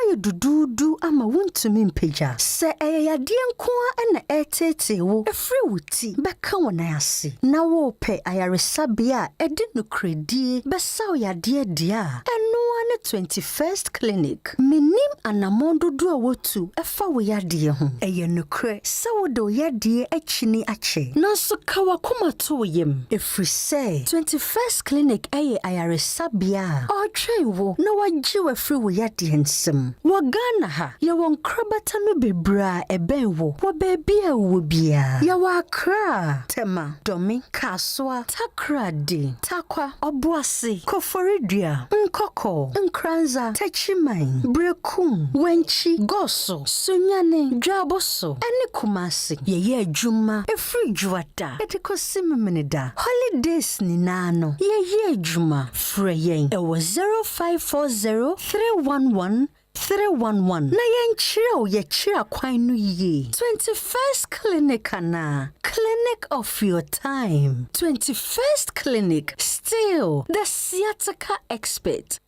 ayɛ duduudu ama wontumi mpagya. Sɛ ɛyɛ yadeɛ nko ara na ɛreteetee wo ɛfiri wo ti bɛka wo nan ase na worepɛ ayaresabea a ɛde nokorɛdie bɛsa wo yadeɛ deɛ a, ɛno ara ne 21st Clinic. Mennim anammɔn dodoɔ a wotu ɛfa wo yadeɛ ho. Ɛyɛ nokorɛ sɛ wode wo yadeɛ akyini akyɛ, nanso ka w'akoma to wo yam, ɛfiri sɛ 21st Clinic ɛyɛ ayaresabea a ɔretwɛn wo na wagye wo afiri wo yadeɛ nsam. Wɔ Ghana ha, yɛwɔ nkorabata no bebree a ɛbɛn wo wɔ baabi a wowɔ biara. Yɛwɔ Accra, Tema, Dome, Kasoa, Takoradi, Tarkwa, Obuasi, Koforidua, Nkɔkɔ, Nkoranza, Techiman, Berekum, Wenchi, Goaso, Sunyani, Juaboso, ɛne Kumasi. Yɛyɛ adwuma ɛfiri Dwoada ɛde kɔsi Memeneda. Holidays nyinaa no, yɛyɛ adwuma. Frɛ yɛn ɛwɔ 0540 311 311 na yɛnkyerɛ wo yɛkyerɛ kwan no yie. 21st Clinic anaa Clinic of your time. 21st Clinic, still the sciatica expert.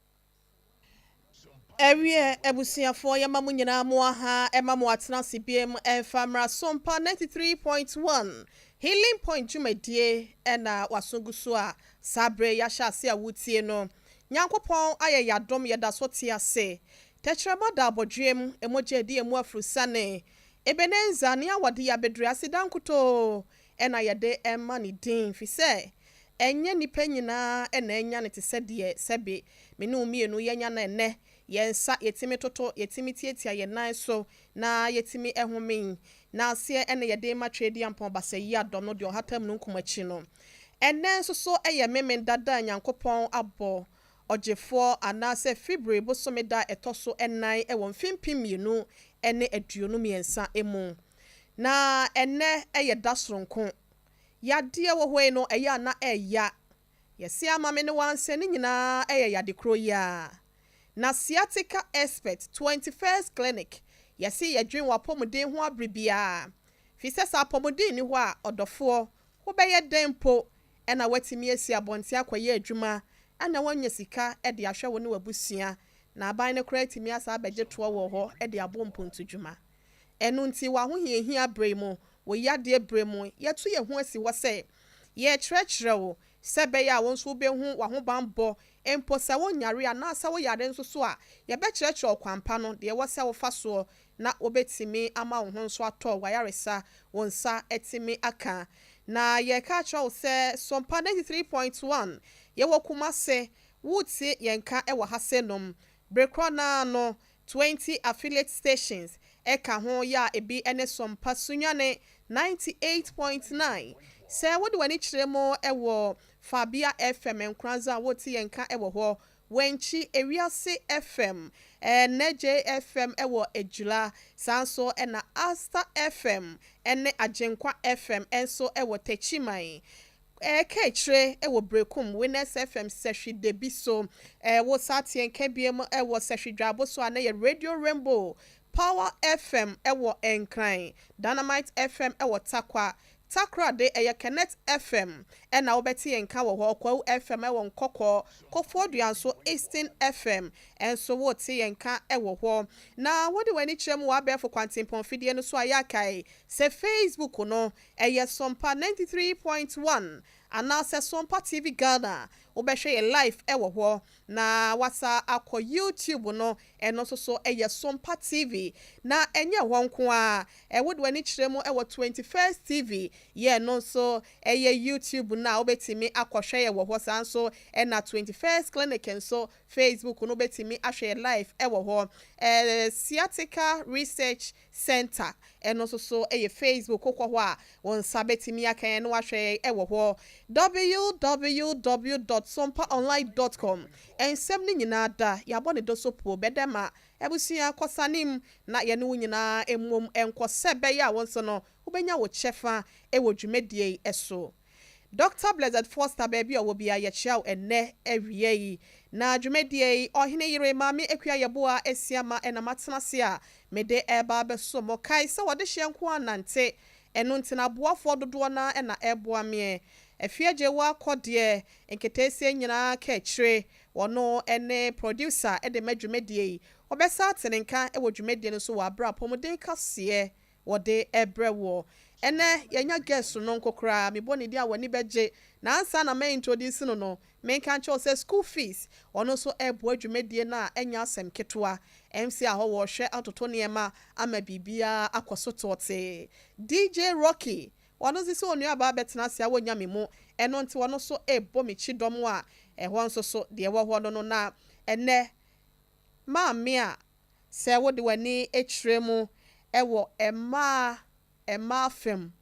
Ɛwiɛ, abusuafoɔ, yɛma mo nyinaa mo aha, ɛma mo atena ase biem ɛmfa mmra Sompa 93.1 Healing Point dwumadie ɛna waso gu so a saa berɛ yɛahyɛ ase a wotie no. Nyankopɔn ayɛ yɛadom, yɛda so te ase. Tɛkyerɛma da abɔdwiem, ɛmogya adi emu afurusane. Ebenezer ne awɔde yɛ abɛduru ase da nkotoo ɛna yɛde ɛma ne din fi sɛ ɛnyɛ nipa nyinaa ɛna ɛnya ne te sɛ deɛ sɛbe me ne wo mmienu yɛnya no. Ɛnɛ yɛn nsa yɛtumi toto, yɛtumi tietia yɛn nan so na yɛtumi ɛhome na aseɛ ɛna yɛde ma Twɛdi Ampɔn Basa yi adɔm no deɛ ɔhatam no nkum akyi no. Ɛnɛ nso so ɛyɛ memen dada a Nyankopɔn abɔ ɔgyefoɔ anaasɛ February bosome da ɛtɔ so 4 ɛwɔ mfe 2023 mu. Na ɛnɛ ɛyɛ da soronko. Yadeɛ wɔ hɔ yi no, ɛyɛ ana ɛɛya yɛsi ama me ne wansɛ ne nyinaa ɛyɛ yade koro yi a na sciatica expert 21st Clinic yɛsi yɛdwen wɔ apɔmuden ho abere biara fi sɛ apɔmuden ni hɔ a, ɔdɔfoɔ, wobɛyɛ dɛn mpo ɛna watumi asi abɔnten akɔyɛ adwuma ɛna wanya sika ɛde ahwɛ wo ne w'abusua na aban no koraa atumi asa abɛgye toɔ wɔ hɔ ɛde abɔ mpontodwuma? Ɛno nti wɔ ahohiahia bere mu, wɔ yadeɛ bere mu, yɛto yɛn ho asi hɔ sɛ yɛrekyerɛkyerɛ wo sɛ ɛbɛyɛ a wɔn nso wobɛhu w'ahobanbɔ. Mpo sɛ wonyare anaasɛ woyare nso so a, yɛbɛkyerɛkyerɛ ɔkwan no deɛ ɛwɔ sɛ wofa soɔ na wobɛtumi ama wo ho nso atɔ wayaresa wo nsa atumi aka. Na yɛka kyerɛ wo sɛ Sompa 93.1 yɛwɔ Kumase, wotie yɛn ka wɔ ha sɛ nom bere korɔ naa no 20 affiliate stations ɛka ho yɛ a ebi ne Sompa Sunyani 98.9. Sɛ wode w'ani kyerɛ mu ɛwɔ Fabia FM Nkoranza a, wote yɛn ka ɛwɔ hɔ. Wɛnkyi Ewiase FM, ɛnɛ FM ɛwɔ Ejula saa nso, ɛna Asta FM ɛne Agyenkwa FM ɛnso ɛwɔ Techiman. Ɛka akyire ɛwɔ Brekum Winners FM Sɛhwi Debi so. Ɛwɔ saa teɛ nka biem ɛwɔ Sɛhwi Dwabo so a na yɛ Radio Rainbow, Power FM ɛwɔ Nkran, Dynamite FM ɛwɔ Tarkwa. Takoradi ɛyɛ Kenneth FM ɛna wobɛte yɛn nka wɔ hɔ. Kwawu FM ɛwɔ Nkɔkɔ. Kofoɔdua nso Eastern FM ɛnso wote yɛn nka ɛwɔ hɔ. Na wode w'ani kyerɛ mu wɔ abɛɛfo kwantempɔn fidie no so a, yɛakae sɛ Facebook no ɛyɛ Sompa 93.1 anaasɛ Sompa TV Ghana. Wobɛhwɛ yɛ live ɛwɔ hɔ. Na wasa akɔ YouTube no, ɛno nso so ɛyɛ Sompa TV. Na ɛnyɛ hɔ nko a, ɛwɔ de w'ani kyerɛ mu ɛwɔ 21st TV yɛ no nso ɛyɛ YouTube no a, wobɛtumi akɔhwɛ yɛ wɔ hɔ. Saa nso ɛna 21st Clinic nso Facebook no, wobɛtumi ahwɛ yɛ live ɛwɔ hɔ. Sciatica Research Center ɛno nso so ɛyɛ Facebook. Kokɔ hɔ a, wɔn nsa bɛtumi aka yɛn na wahwɛ ɛwɔ hɔ. www.sompaonline.com nsɛm no nyinaa da yɛabɔ ne do so po bɛdɛ ma abusua kɔsanem na yɛne wo nyinaa mmom nkɔ sɛ bɛyɛ a wɔn nso no wobɛnya wo kyɛfa ɛwɔ dwumadie yi so. Dr Blessed Foster, baabi a ɔwɔ bia, yɛkyia wo ɛnnɛ awia yi. Na dwumadie yi, ɔhene yere Maame Akua Yɛboa Asiama ɛna matena ase a mede ɛreba abɛso mo. Kae sɛ wɔde hyɛ nko anante ɛno nti na aboafoɔ dodoɔ no ɛna ɛreboa meɛ. Afie gye wɔ akɔ deɛ nketeesia nyinaa ka akyire, wɔno ɛne producer ɛde ma dwumadie yi. Wɔbɛsa ate ne nka wɔ dwumadie no so wɔ aberɛ a apɔmuden kaseɛ wɔde rebrɛ woɔ. Ɛnnɛ yɛanya guest sononko koraa, mebɔ ne din a w'ani bɛgye. Na ansa na mɛ introduce no no, menka nkyerɛ wo sɛ school fees, ɔno nso reboa dwumadie no a ɛnyɛ asɛm ketewa. MC a hɔ wɔrehwɛ atoto nneɛma ama biribiara akɔ so toɔtee. DJ Rocky, ɔno nso sɛ onuabaa bɛtena ase a wɔnnya me mu, ɛno nti ɔno nso rebɔ me kyidɔm a ɛhɔ nso so deɛ ɛwɔ hɔ no no. Na ɛnnɛ maame a sɛ wode w'ani kyerɛ mu wɔ mmaa mmaa fam,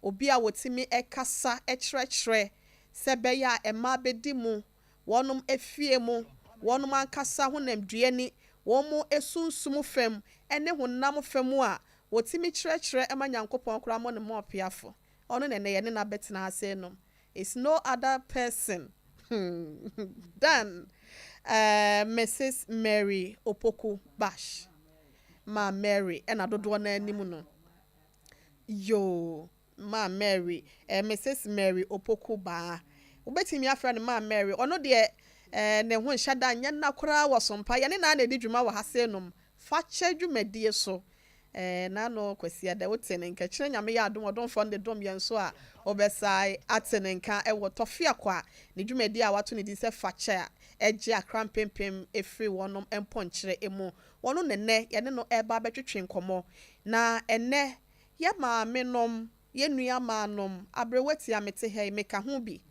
obi a wɔtumi kasa kyerɛkyerɛ sɛ ɛbɛyɛ a mmaa bɛdi mu, wɔnom afie mu, wɔnom ankasa honamdua ni, wɔn sunsum fam ne honam fam a wɔtumi kyerɛkyerɛ ma Nyankopɔn koraa mmɔ ne mɔɔpeafo. Ɔno na ɛnnɛ yɛne no abɛtena ha sei nom. It's no other person than Mrs. Mary Opoku Bash. Ma Mary ɛna dodoɔ no anim no. Yoo, Ma Mary, Mrs. Mary Opoku Baa. Wobɛtumi afrɛ no Ma Mary. Ɔno deɛ ne ho nhyɛ da nyɛ nna koraa wɔ so mpa. Yɛne no ara na ɛdi dwuma wɔ ha sei nom. Fakyɛ dwumadie so. Ɛɛ n'ano Kwasiada wote ne nka. Kyerɛ Nyame yɛ adom ɔdomfoɔ no de dom yɛn so a wobɛsae ate ne nka wɔ Tɔfeakwa ne dwumadie a wato ne din sɛ Fakyɛ a ɛgye akra mpempem firi wɔnom mpɔnkyerɛ mu. Wɔno na ɛnnɛ yɛne no reba abɛtwetwe nkɔmmɔ. Na ɛnnɛ yɛ maame nom, yɛ nua maa nom, aberewa tia mete ha yi meka ho bi.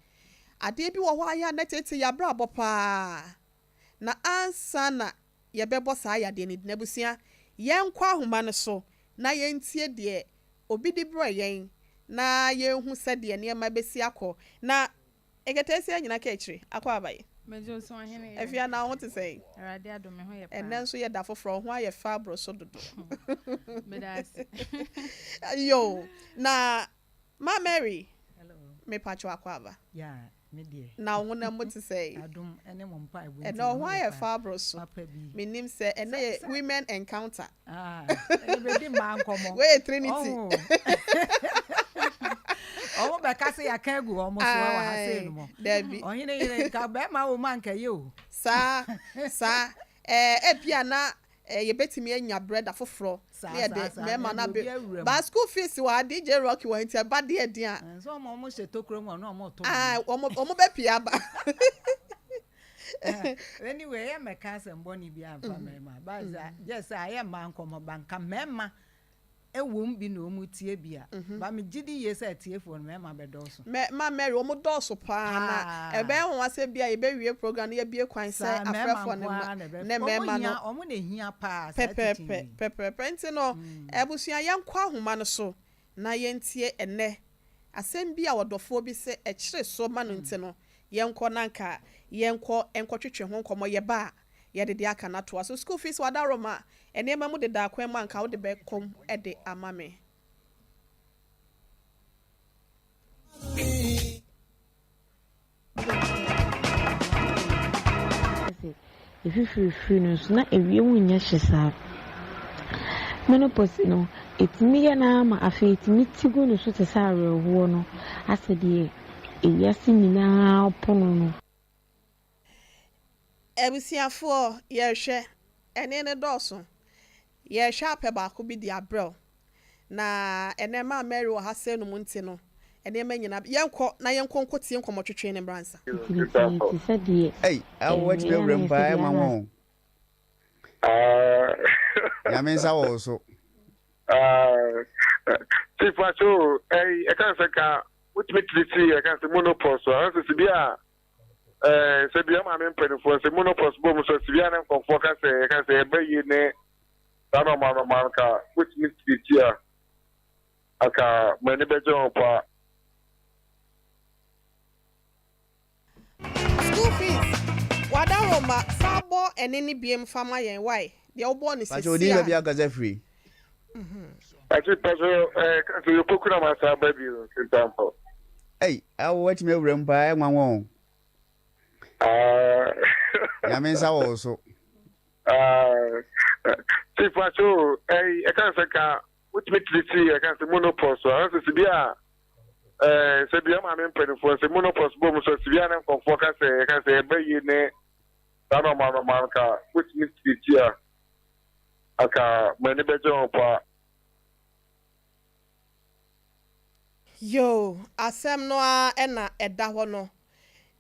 Adeɛ bi wɔ hɔ a yɛ a na ɛtete yɛ abrabɔ paa. Na ansa na yɛbɛbɔ saa yadeɛ no din. Abusua, yɛnkɔ ahoma no so na yɛntie deɛ obi de brɛɛ yɛn na yɛnhu sɛdeɛ nneɛma bɛsi akɔ. Na nketeesia nyina ka akyire akɔ aba yi. Megye wo so ɔhene yɛ. Afia na wo ho te sɛn? Awurade adom me ho yɛ paa. Ɛnɛ nso yɛ da foforɔ, wo ho ayɛ fɛ aboro so dodo. Meda ase. Yoo, na Ma Mary, mepakyɛw akɔ aba. Yeah, me deɛ. Na wo honam mu te sɛn? Adom ne mo mpaebɔ nti. Ɛnɛ wo ho ayɛ fɛ aboro so. Papa bi. Menim sɛ ɛnɛ yɛ women encounter. Ah, ɛnɛ bɛdi mmaa nkɔmmɔ. Wei yɛ trinity. Ɔho. Ɔmo bɛka sɛ yɛaka agu wɔn so wɔ ha sei no mo. Dabi. Ɔhene yere nka bɛrima wɔ mu anka yɛ o. Saa, saa. Ɛɛ, ebia na Yɛbɛtumi anya berɛ da foforɔ na yɛde mmarima no abɛ ba school fees wɔ ha DJ Rocky wɔ ha nti ɛba deɛ ɛden a. Nso wɔn wɔn hyɛ tokuro mu ɔno wɔn to. Ah wɔn wɔn bɛ pie aba. Anyway yɛ mɛka asɛm bɔne bi amfa mmarima ba gye sɛ ayɛ mmaa nkɔmɔ ba nka mmarima Ɛwom bi na wɔn tie bi a, but me gye di yie sɛ atiefoɔ no mmarima bɛdɔɔso. Mɛ ma Mary wɔn dɔɔso paa na ɛbɛyɛ nwanwa sɛ bia yɛbɛwie program no yɛabue kwan sɛ afrɛfoɔ no mma ne mmarima no. Wɔn na ɛhia paa saa teaching wei. Pɛpɛɛpɛ pɛpɛɛpɛ nti no abusua yɛnkɔ ahoma no so na yɛntie ɛnnɛ asɛm bi a ɔdɔfoɔ bi se ɛkyere so ma no nti no yɛnkɔ na anka yɛnkɔ nkɔtwetwe ho nkɔmmɔ yɛba a Yɛde deɛ aka no atoa so. School fees w'adaworoma nneɛma mu deda akwan mu a anka wode bɛkɔ mu de ama me. Sɛ efifiri firi no nso na ewiem nyɛ hye saa. Menopause no, etumi yɛ no ara ma afei etumi ti gu ne so te sɛ awerɛhoɔ no asɛ deɛ ewiase nyinaa pono no. Abusuafoɔ, yɛrehwɛ, ɛnne no dɔɔso. Yɛrehwɛ apɛ baako bi de abrɛ wo. Na ɛnnɛ Maame Mary wɔ ha sɛɛ nom nti no, nneɛma nyinaa, yɛnkɔ na yɛnkɔ nkɔtie nkɔmmɔtwetwe no mmra nsa. Nti metee te sɛ deɛ Ei, awo ɛyɛ watumi awura mu anaasɛ paa deɛ ɛnwanwa ana. o. Nyame nsa wɔ wo so. Chief Pacho, ɛyi ɛka sɛ ka wotumi tiriti ɛka sɛ monopɔs so anasɛ sibi a Ɛɛ, sɛ bia maame mpanimfoɔ sɛ monopɔs bɔ mu sɛ sibia ne nkɔfoɔ ka sɛ ɛka sɛ ɛbɛ yie ne saa nɔɔma nɔɔma no ka wotumi tiriti a anka m'ani bɛgye ho paa. School fees wadaroma san bɔ ɛne no biem fa ma yɛn wai deɛ wobɔɔ no Pakyɛ odin sɛsi a. baabi akasa firi. Ati paso eh kaso yopoku na masa aba bio nkentampo. Ei awo watumi awura mu paa ɛnwanwa o. Ah. Nyame nsa wɔ wo so. Ah. Chief paso eh ɛka sɛ ka wotumi tiriti ɛka sɛ monopɔs so anasɛ sibi a eh sɛ bia maame mpanimfoɔ sɛ monopɔs bɔ mu sɛ sibi a ne nkɔfoɔ ka sɛ ɛka sɛ ɛbɛ yie ne saa nɔɔma nɔɔma no ka wotumi tiriti a. Anka m'ani bɛgye ho paa. Yoo, asɛm no ara na ɛda hɔ no.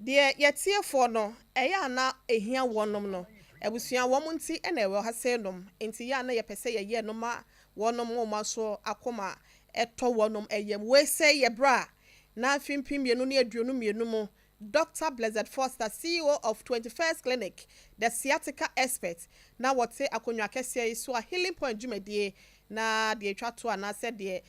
Deɛ yɛtiefoɔ no, ɛyɛ a na ɛhia wɔnom no. Abusua, wɔn nti na ɛwɔ ha sei nom. Nti yɛ a na yɛpɛ sɛ yɛyɛ no ma wɔnom nwoma so akoma tɔ wɔnom yam. Wei sɛe yɛ berɛ a na mfe 2022 mu Dɔkta Blessed Foster, CEO of 21st Clinic, the sciatica expert, na wɔte akonnwa kɛseɛ yi so a Healing Point dwumadie na deɛ ɛtwa toɔ anaasɛ deɛ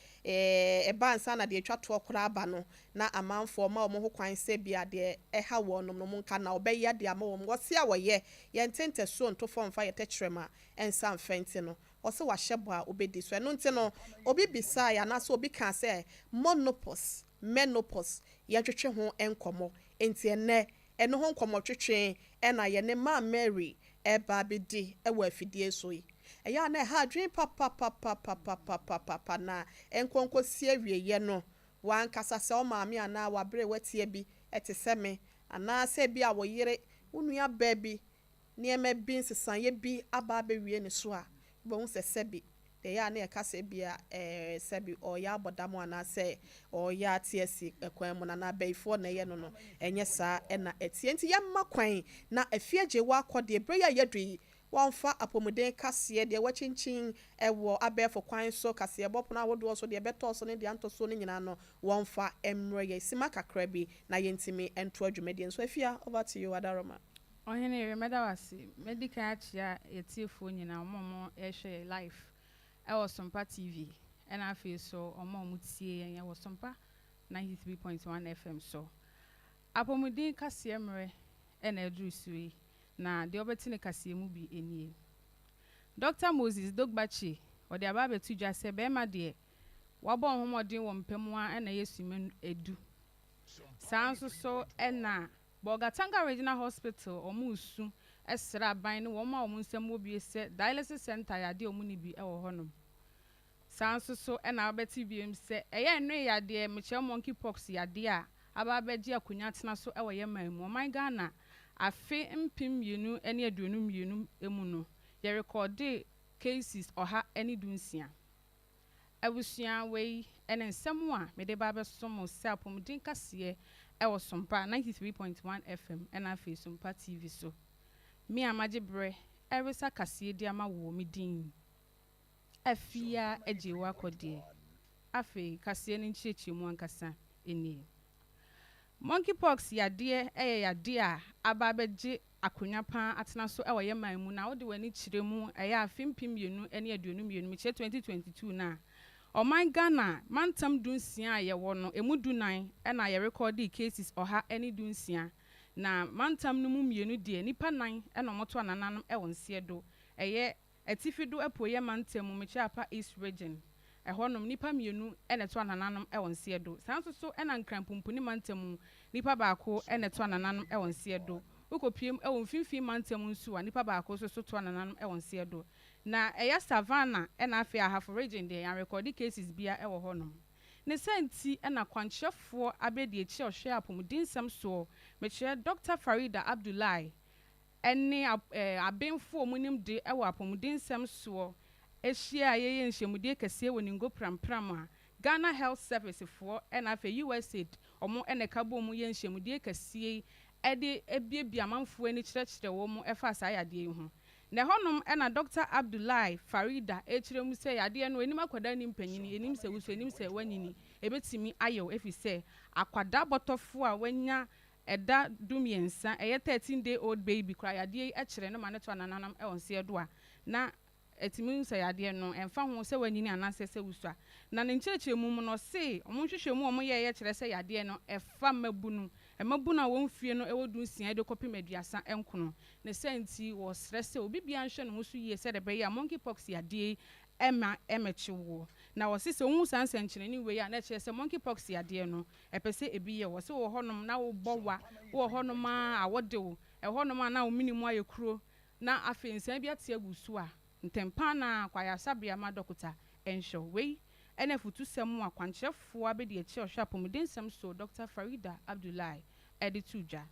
ɛba ansa na deɛ ɛtwa toɔ koraa aba no, na amanfoɔ ma wɔn ho kwan sɛ bia deɛ ɛha wɔnom no wɔnka na wɔbɛyɛ de ama wɔn. Wɔse a wɔyɛ, yɛnte ntasuo nto fam mfa yɛ tɛkyerɛma nsa mfa nti no, ɔse wahyɛ bɔ a ɔbɛdi so. Ɛno nti no, obi bisaeɛ anaasɛ obi kaa sɛ monopause, menopause, yɛntwetwe ho nkɔmmɔ. Enti ɛnnɛ, ɛno ho nkɔmmɔtwetwe na yɛne Maame Mary reba abɛdi wɔ afidie so yi. Ɛyɛ a na ɛha adwene papapapapapapapa na ɛnkɔnkɔsi awieeɛ no, w'ankasa sɛ wo maame anaa w'aberewa tia bi te sɛ me, anaasɛ ebia wo yere, wo nuabaa bi, nneɛma bi, nsesaeɛ bi aba abɛwie ne so a, wobɛhu sɛ sɛbi, deɛ ɛyɛ a na yɛka sɛ ebia ɛɛ sɛbi ɔreyɛ abɔ dam anaasɛ ɔreyɛ ate asi kwan mu no anaa abayifoɔ na ɛyɛ no no, ɛnyɛ saa na ɛteɛ. Nti yɛmma kwan na afie agye wɔ akɔ deɛ berɛ yi a yɛadu yi, wɔmfa apɔmuden kaseɛ, deɛ wɔakyinkyin wɔ abɛɛfo kwan so, kaseɛbɔ pono ahodoɔ so, deɛ ɛbɛtɔɔ so ne deɛ antɔ soɔ no nyinaa no, wɔmfa mmrɛ yɛn simma kakra bi na yɛntumi ntoa dwumadie no so. Afia, over to you, Adaroma. Ɔhene yere, mɛda wo ase. Mɛdi kan akyea yɛtiefoɔ nyinaa, wɔn a wɔrehwɛ yɛn live wɔ Sompa TV, ɛna afei nso wɔn a wɔtie yɛn wɔ Sompa 93.1 FM so. Apɔmuden kaseɛ mmerɛ na aduru so yi, na deɛ wobɛte no kaseɛ mu bi nie. Dɔkta Moses Dogbatse, ɔde aba abɛto dwa sɛ barima deɛ, wabɔ wo ho mmɔden wɔ mpa mu ara na ɛyɛ simma du. Saa nso so na Bolgatanga Regional Hospital wɔn resu srɛ aban ne wɔn a wɔn nsam wɔ bie sɛ dialysis centre yɛ adeɛ a wɔn nni bi wɔ hɔ nom. Saa nso so na wobɛte biom sɛ ɛyɛ nnoe yadeɛ, mekyerɛ monkey pox yadeɛ a aba abɛgye akonwa atena so wɔ yɛn man mu. Ɔman Ghana afe 2022 mu no yɛrekɔɔdee cases 116. Abusua, wei ne nsɛm a mede ba abɛso mo sɛ apɔmuden kaseɛ wɔ Sompa 93.1 FM ɛna afei Sompa TV so. Me a magye berɛ resa kaseɛ di ama woɔ, me din Afia Agyewaa Kɔdeɛ. Afei kaseɛ no nkyerɛkyerɛmu ankasa nie. Monkey pox yadeɛ yɛ yadeɛ a aba abɛgye akonnwa pa ara atena so wɔ yɛn man mu na wode w'ani kyerɛ mu ɛyɛ afe 2022, mekyerɛ 2022 no a, ɔman Ghana mantam dunsia a yɛwɔ no, ɛmu dunan na yɛrekɔɔdee cases 116, na mantam no mu mmienu deɛ, nnipa nan na wɔto anananom wɔ nseɛ do, ɛyɛ Atifi do Apueɛ Mantam mu, mekyerɛ Upper East Region, ɛhɔnom, nnipa mmienu na ɛto anananom wɔ nseɛ do. Saa nso so na Nkran Pumpuni Mantam mu, nnipa baako na ɛto anananom wɔ nseɛ do. Wokɔpue wɔ Mfimfini Mantam nso a, nnipa baako nso so to anananom wɔ nseɛ do. Na ɛyɛ Savannah na afei Ahafo Region deɛ, yɛanrekɔɔde cases biara wɔ hɔnom. Ne saa nti na kwankyerɛfoɔ abɛdiakyire a ɔhwɛ apɔmudensɛm soɔ, mekyerɛ Dɔkta Farida Abdullahi, ne abenfo a wɔnim de wɔ apɔmudensɛm soɔ ahyia a yɛyɛ nhyiamudie kɛseɛ wɔ Ningo Prampram a Ghana Health Service foɔ na afei USAID wɔn na ɛka bom yɛ nhyiamudie kɛseɛ yi de biebie amanfoɔ ani kyerɛkyerɛ wɔn ɛfa saa yadeɛ yi ho. Na ɛhɔnom na Dɔkta Abdullahi Farida rekyerɛ mu sɛ yadeɛ no ɛnim akwadaa nnim panyini, ɛnim sɛ wosua, ɛnim sɛ wanyini, ɛbɛtumi ayɛ wo ɛfiri sɛ akwadaa bɔtɔfoɔ a wanya Ɛda dumiɛnsa, ɛyɛ 13 day old baby koraa yadeɛ yi kyerɛ no ma no to anananom wɔ nseɛ do a, na ɛtumi hu sɛ yadeɛ no ɛmfa ho sɛ wanyini anaasɛ sɛ wosua. Na ne nkyerɛkyerɛmu mu no ɔse wɔn nhwehwɛmu a wɔyɛeɛ kyerɛ sɛ yadeɛ no ɛfa mmabunu, mmabunu a wɔn mfie no wɔ dunsia de kɔpem 39. Ne saa nti wɔsrɛ sɛ obi biara nhwɛ ne ho so yie sɛdeɛ ɛbɛyɛ a monkey pox yadeɛ yi ɛmma ɛmmɛkye woɔ. Na wɔse sɛ wohu saa nsɛnkyerɛnne wei a na ɛkyerɛ sɛ monkey pox yadeɛ no Ɛpɛ sɛ ebi yɛ wo. Sɛ wowɔ hɔnom na wobɔ wa, wowɔ hɔnom ara a awɔ de wo, ɛwɔ hɔnom a na wo mene mu ayɛ kuro, na afei nsaa bi ate agu wo so a, ntɛm pa ara kɔ ayaresabea ma dɔkota nhwɛ wo. Wei ne afutusɛm a kwankyerɛfoɔ abadiakyire a ɔhwɛ apɔmudensɛm so, Dɔkta Farida Abdullahi de too dwa.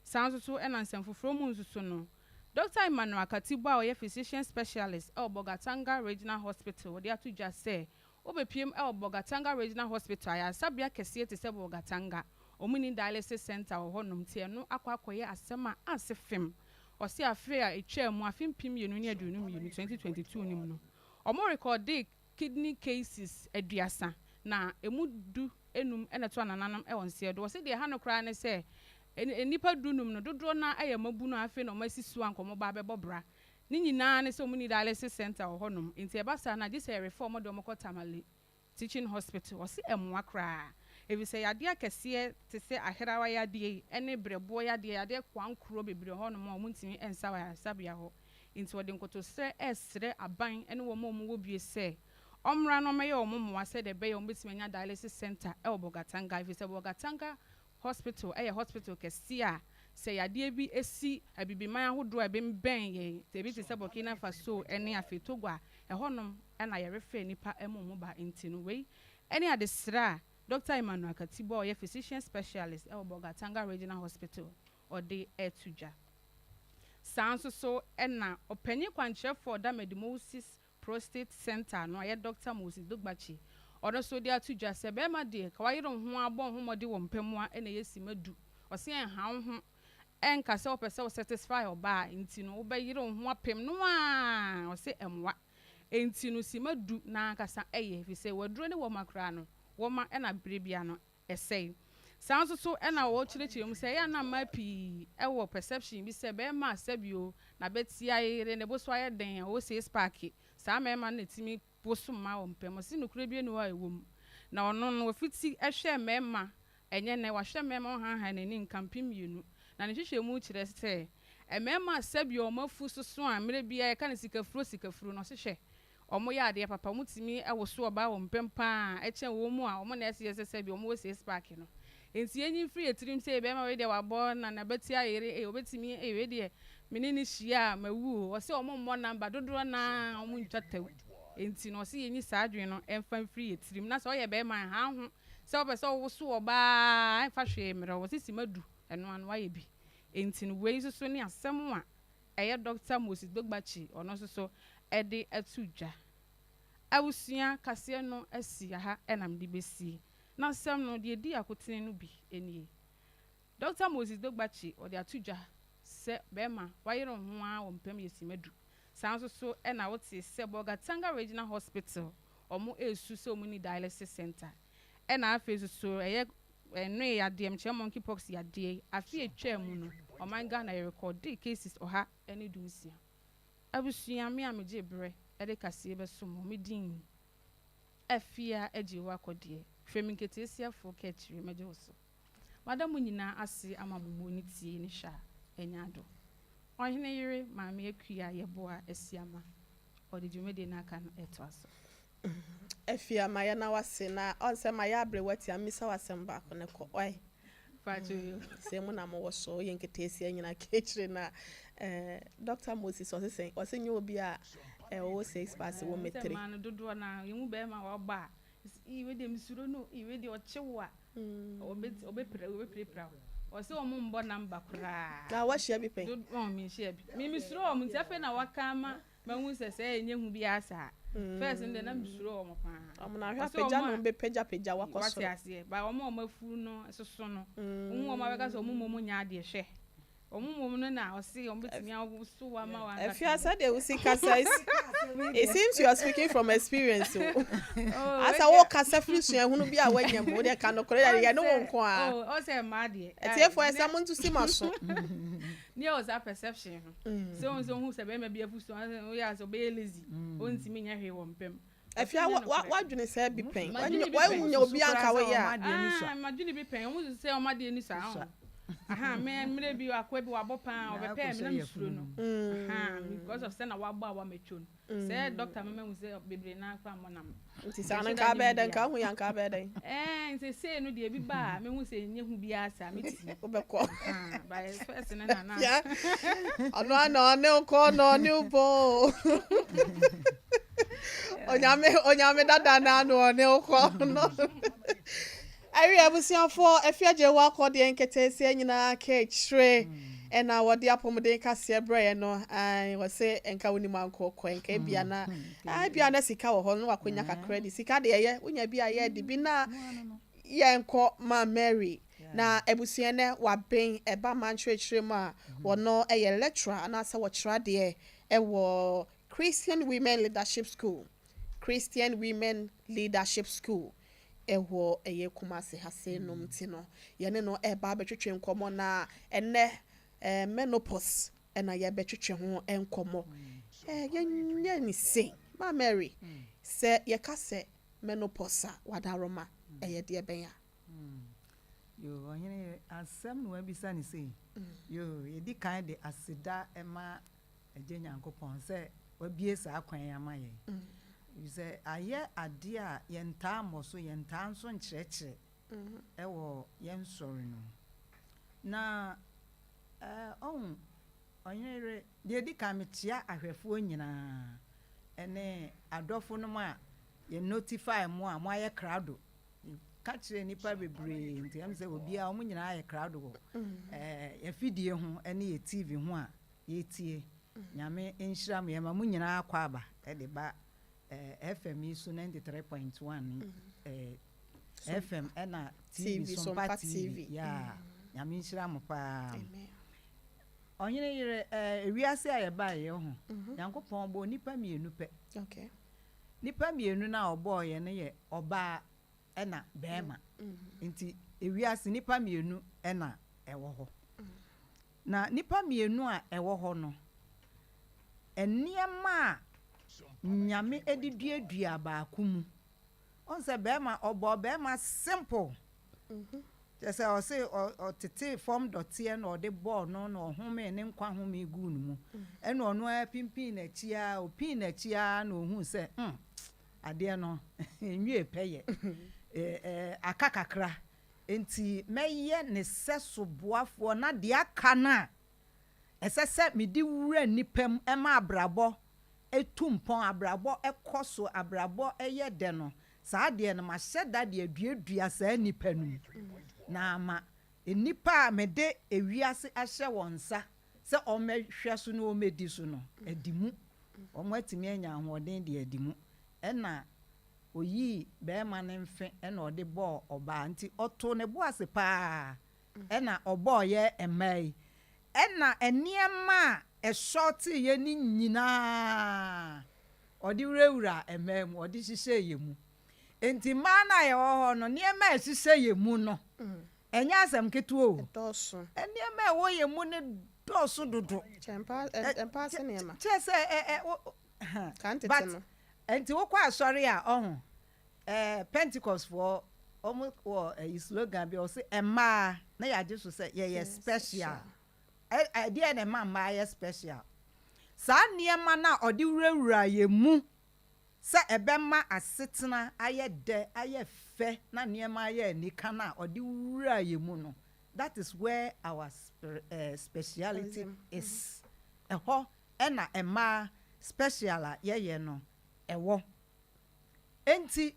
Saa nso so na nsɛm foforɔ mu nso so no, Dɔkta Emmanuel Akatibwa a ɔyɛ Physician Specialist wɔ Bolgatanga Regional Hospital de ato dwa sɛ wobepiem wɔ Bolgatanga Regional Hospital ayaresabea kɛseɛ te sɛ Bolgatanga. Wɔn nni dialysis centre wɔ hɔnom nti ɛno akɔ akɔyɛ asɛm a ase fem. Ɔse afe a etwaa mu, afe 2022, 2022 no mu no, wɔn rekɔɔdee kidney cases 30 na emu du num na ɛto anananom wɔ nseɛ do. Wɔse deɛ ɛha no koraa ne sɛ nnipa du num no dodoɔ no ara yɛ mmabunu a afei na wɔn asi so a nka wɔn ba abɛbɔ bra. Ne nyinaa ne sɛ wɔn nni dialysis centre wɔ hɔ nom nti ɛba saa no a gye sɛ yɛrefer wɔn de wɔn kɔ Tamale Teaching Hospital. Wɔse ɛmmoa koraa efisɛ yadeɛ akɛseɛ te sɛ aherawa yadeɛ yi ne brɛboɔ yadeɛ, yadeɛ koankorɔ bebree wɔ hɔ nom a wɔntumi nsa wɔ ayaresabea hɔ. Nti wɔde nkotosrɛ resrɛ aban ne wɔn a wɔwɔ bie sɛ wɔmmra na wɔmmɛyɛ wɔn mmoa sɛdeɛ ɛbɛyɛ a wɔbɛtumi anya dialysis centre wɔ Bolgatanga efisɛ Bolgatanga Hospital yɛ hospital kɛseɛ a sɛ yadeɛ bi si Abibiman ahodoɔ a ɛbembɛn yɛn, ebi te sɛ Burkina Faso ne afei Togo a, ɛhɔnom na yɛrefrɛ nnipa ma wɔn ba. Nti no wei ne adesrɛ a Dɔkta Emmanuel Katibwa a ɔyɛ Physician Specialist wɔ Bolgatanga Regional Hospital ɔde reto dwa. Saa nso so na ɔpanyin kwankyerɛfoɔ a ɔda Medimosis Prostate Centre ano a ɛyɛ Dɔkta Moses Dogbatse, ɔno nso de ato dwa sɛ bɛrima deɛ ka wayere wo ho ara bɔ wo ho mmɔden wɔ mpa mu a ɛna ɛyɛ sima du. Ɔse ɛnha wo ho ɛnka sɛ wopɛ sɛ wo satisfy ɔbaa nti no wobɛyere wo ho apem no ara, ɔse ɛmmoa. Enti no sima du no ankasa ɛyɛ efisɛ waduro ne wɔma koraa no wɔma ɛna bere biara no ɛsɛe. Saa nso so na wɔkyerɛkyerɛ mu sɛ ɛyɛ a na mmaa pii wɔ perception bi sɛ barima a sɛbio n'abati ayeyere, ne bo so ayɛ den, ɔwɔ six pack, saa mmarima no na ɛtumi woso mmaa wɔ mpam. Ɔse nokorɛ biara nni hɔ a ɛwɔ mu. Na ɔno no ɔfiti hwɛɛ mmarima, ɛnyɛ nnɛ, wahwɛ mmarima ɔhanhan n'ani nka 2000. Na ne nhwehwɛmu kyerɛ sɛ mmarima a sɛbio wɔn afu soso a mmerɛ biara yɛka no sikafuro sikafuro no, ɔse hwɛ Wɔyɛ adeɛ papa, wɔtumi woso ɔbaa wɔn mpam pa ara kyɛn wɔn mu a wɔn na ɛsɛ sɛ sɛbi wɔn wɔ six pack no. Enti yɛnyi mfiri yɛn tirim sɛ barima wei deɛ wabɔ na n'abati ayere ei ɔbɛtumi ei wei deɛ me ne no hyia a mawu o. Ɔse wɔn mmɔ number dodoɔ no ara wɔn ntwa tawu. Enti no ɔse yɛnyi saa adwene no mfa mfiri yɛn tirim na sɛ woyɛ barima a nha wo ho sɛ wopɛ sɛ wowoso ɔbaa a ɛmfa hwee mmerɛ wo. Ɔse simma du ɛno ano woayɛ bi. Enti no wei nso so ne asɛm a ɛyɛ Dɔkta Moses Dogbatse, ɔno nso so de ato dwa. Abusua kaseɛ no asi ha na mede bɛsie. Na asɛm no, deɛ ɛdi akotene no bi nie. Dɔkta Moses Dogbatse, ɔde ato dwa sɛ bɛrima, wayere wo ho ara wɔ mpam yɛ simma du. Saa nso so na wote sɛ Bolgatanga Regional Hospital, wɔn resu sɛ wɔn nni dialysis center. Ɛna afei nso so ɛyɛ ɛnoe yadeɛ, mekyerɛ monkey pox yadeɛ yi, afe a ɛtwaa mu no, ɔman Ghana yɛ rekɔɔdee cases 116. Abusua, me a megyee berɛ de kaseɛ bɛsom mo, me din Afia Agyewa Kɔdeɛ, frɛ me nketeesiafoɔ kaakyire, mɛgye wo so. Mada mo nyinaa ase ama mo mmuo ne tie ne hwɛ a ɛnyɛ ado. Ɔhene yere Maame Akua Yeboah Asiamah, ɔde dwumadie no aka no retoa so. Afia mayɛ na wase na ɔn sɛ mayɛ abrewa tia misa wo asɛm baako ne kɔ ɔe sɛ mu na mowɔ so yɛ nketeesia nyina kekyire na eh, Dr. Moses ɔse sɛn ɔse nyɛ obi a ɔwɔ six pass wɔ metre ma no dodoɔ na yɛmu bɛrima wɔba a wei deɛ mesuro no wei deɛ ɔkye wo a ɔbɛpirapira wo ɔsɛ wɔn mbɔ namba koraa na wahyia bi pɛn menhyia bi me mesuro wɔn nti afei na waka ama Mahu sɛ sɛɛ ɛnyɛ hu biara saa. First no deɛ na mesuro wɔn paa. Wɔn na ahwɛ apagya na wɔn bɛpagyapagya wakɔ soro. Wate aseɛ. Ba wɔn a wɔn afuru no soso no. Wohu wɔn a bɛka sɛ wɔn mmom nyɛ adeɛ hwɛ. Wɔn mmom no na ɔse wɔn bɛtumi awoso wo ama w'ankasa. Afia sɛdeɛ wosi kasa yi it seems you are speaking from experience o. Asa wo kasa firi suahunu bi a woanya mu. Wo deɛ ka nokorɛ yɛ yɛne wo nko ara. Oh, ɔsɛ mmaa deɛ. Atiefoɔ ɛsɛ mo nto si mo aso. Ne yɛ wɔ saa perception no. Sɛ ohun sɛ ohun sɛ bɛrima bi afu so woyɛ asɛ ɔbɛyɛ lazy ɔntumi nyɛ hwee wɔ mpam. Afia wadwene saa bi pɛn wanya obi anka woyɛ a. Ah madwene bi pɛn ɔmo sɛ ɔmo adeɛ ni saa ɔho aha me mmerɛ bi akoa bi wabɔ paa ɔbɛpɛɛ me na mesuro no aha because of sɛ na wabɔ a wamatwo no. Sɛ doctor mama hu sɛ bebree naa kora mmɔ nam. Nti saa no nka abɛyɛ dɛn nka ahu yɛ nka abɛyɛ dɛn. Ɛɛ nti sei no deɛ ebi ba a mehu sɛ nyɛ hu biara saa metumi. Wobɛkɔ. By first no na na. Ɔno ana ɔne wokɔ na ɔne wo bɔ Onyame onyame dada na ano ɔne wokɔ no. Awi abusuafoɔ afia gye wakɔ deɛ nketeesia nyinaa ka akyire. Ɛna wɔde apɔmuden kaseɛ brɛɛ no, ae, wɔse nka wonim ankɔkɔ, nka ebia na, ah, ebia na sika wɔ hɔ no wakonya kakra di. Sika deɛ ɛyɛ, wonya bi a yɛ de bi na yɛnkɔ ma Mary. Na abusua nɛ waben ɛba ma nkyerɛkyerɛ mu a, wɔno ɛyɛ lecturer anaasɛ wɔkyerɛ adeɛ ɛwɔ Christian Women Leadership School. Christian Women Leadership School ɛwɔ ɛyɛ Kumasi ha sei nom nti no, yɛne no ɛreba abɛtwetwe nkɔmmɔ na ɛnɛ menopause ɛna yɛbɛtwetwe ho nkɔmmɔ. Yɛnyɛ ne sei, Ma Mary, sɛ yɛka sɛ menopause a, wadaroma ɛyɛ deɛ bɛn a? Yo, ɔhene, asɛm na wabisa ne sei. Yo, yɛdi kan de aseda ma Agya Nyankopɔn sɛ wabie saa kwan yi ama yɛn. Sɛ ayɛ adeɛ a yɛntaa mmɔ so, yɛntaa nso nkyerɛkyerɛ ɛwɔ yɛn sɔre no. Na ɔhu, ɔhene yere, deɛ ɛdi kan mekyea ahwɛfoɔ nyinaa ɛne adɔfo nom a yɛ notify mo a moayɛ krado. Ka kyerɛ nnipa bebree nti ɛm sɛ obiara wɔn nyinaa ayɛ krado wɔ yɛfidie ho ɛne yɛ TV ho a yɛtie. Nyame nhyira mo, yɛma mo nyinaa akɔ aba ɛde ba FM yi so 93.1 FM ɛna TV Sompa TV. Ya, Nyame nhyira mo paa. Ɔhene yere, ewiase a yɛbaa yɛ ho, Nyankopɔn bɔ nipa mmienu pɛ. Nipa mmienu na ɔbɔɔ yɛ no yɛ ɔbaa ɛna bɛrima. Nti ewiase nipa mmienu ɛna ɛwɔ hɔ. Na nipa mmienu a ɛwɔ hɔ no, nneɛma a Nyame de duadua baako mu. Ɔn sɛ bɛrima, ɔbɔ bɛrima simple. Kyerɛ sɛ ɔse ɔtete fam dɔteɛ na ɔde bɔɔ no na ɔhome ne nkwa home guu no mu. Ɛna ɔno ara pimpin n'akyi a, opin n'akyi a na ohuu sɛ adeɛ no nwie pɛyɛ. Aka kakra. Nti mɛyɛ ne sɛ soboafoɔ na deɛ aka no a ɛsɛ sɛ mede wura nnipa mu ɛma abrabɔ etu mpɔn, abrabɔ ɛkɔ so, abrabɔ ɛyɛ dɛ no, saa deɛ no mahyɛ da de aduadua saa nnipa no mu. Na ama nnipa a mede ewiase ahyɛ wɔn nsa sɛ wɔmmɛhwɛ so na wɔmmɛdi so no, adi mu. Wɔn atumi anya ahoɔden de adi mu. Ɛna oyii bɛrima ne mfe ɛna ɔde bɔɔ ɔbaa, nti ɔtoo ne bo ase paa ɛna ɔbɔɔ yɛ mmaa yi. Ɛna nneɛma a ɛsɔɔtee yɛ ne nyinaa ɔde wurawura mmaa mu, ɔde hyehyɛ yɛ mu. Nti mmaa no a yɛwɔ hɔ no, nneɛma a ɛhyehyɛ yɛ mu no, ɛnyɛ asɛm ketewa o. Ɛdɔɔso. Nneɛma a ɛwɔ yɛ mu no dɔɔso dodo. Kyɛ mpa ase nneɛma. Kyerɛ sɛ ɛ ɛ wo Ka ntete but no. Nti wokɔ asɔre a, ɔho Pentecost foɔ wɔn wɔ ɛyi slogan bi a ɔsɛ mmaa na yɛagye so sɛ yɛyɛ special. Ɛdeɛ na ɛma mmaa yɛ special. Saa nneɛma no a ɔde wurawura yɛn mu sɛ ɛbɛma asetena ayɛ dɛ, ayɛ fɛ, na nneɛma ayɛ anika no a ɔde wura yɛn mu no, that is where our speciality is. Ɛhɔ ɛna mmaa special a yɛyɛ no ɛwɔ. Enti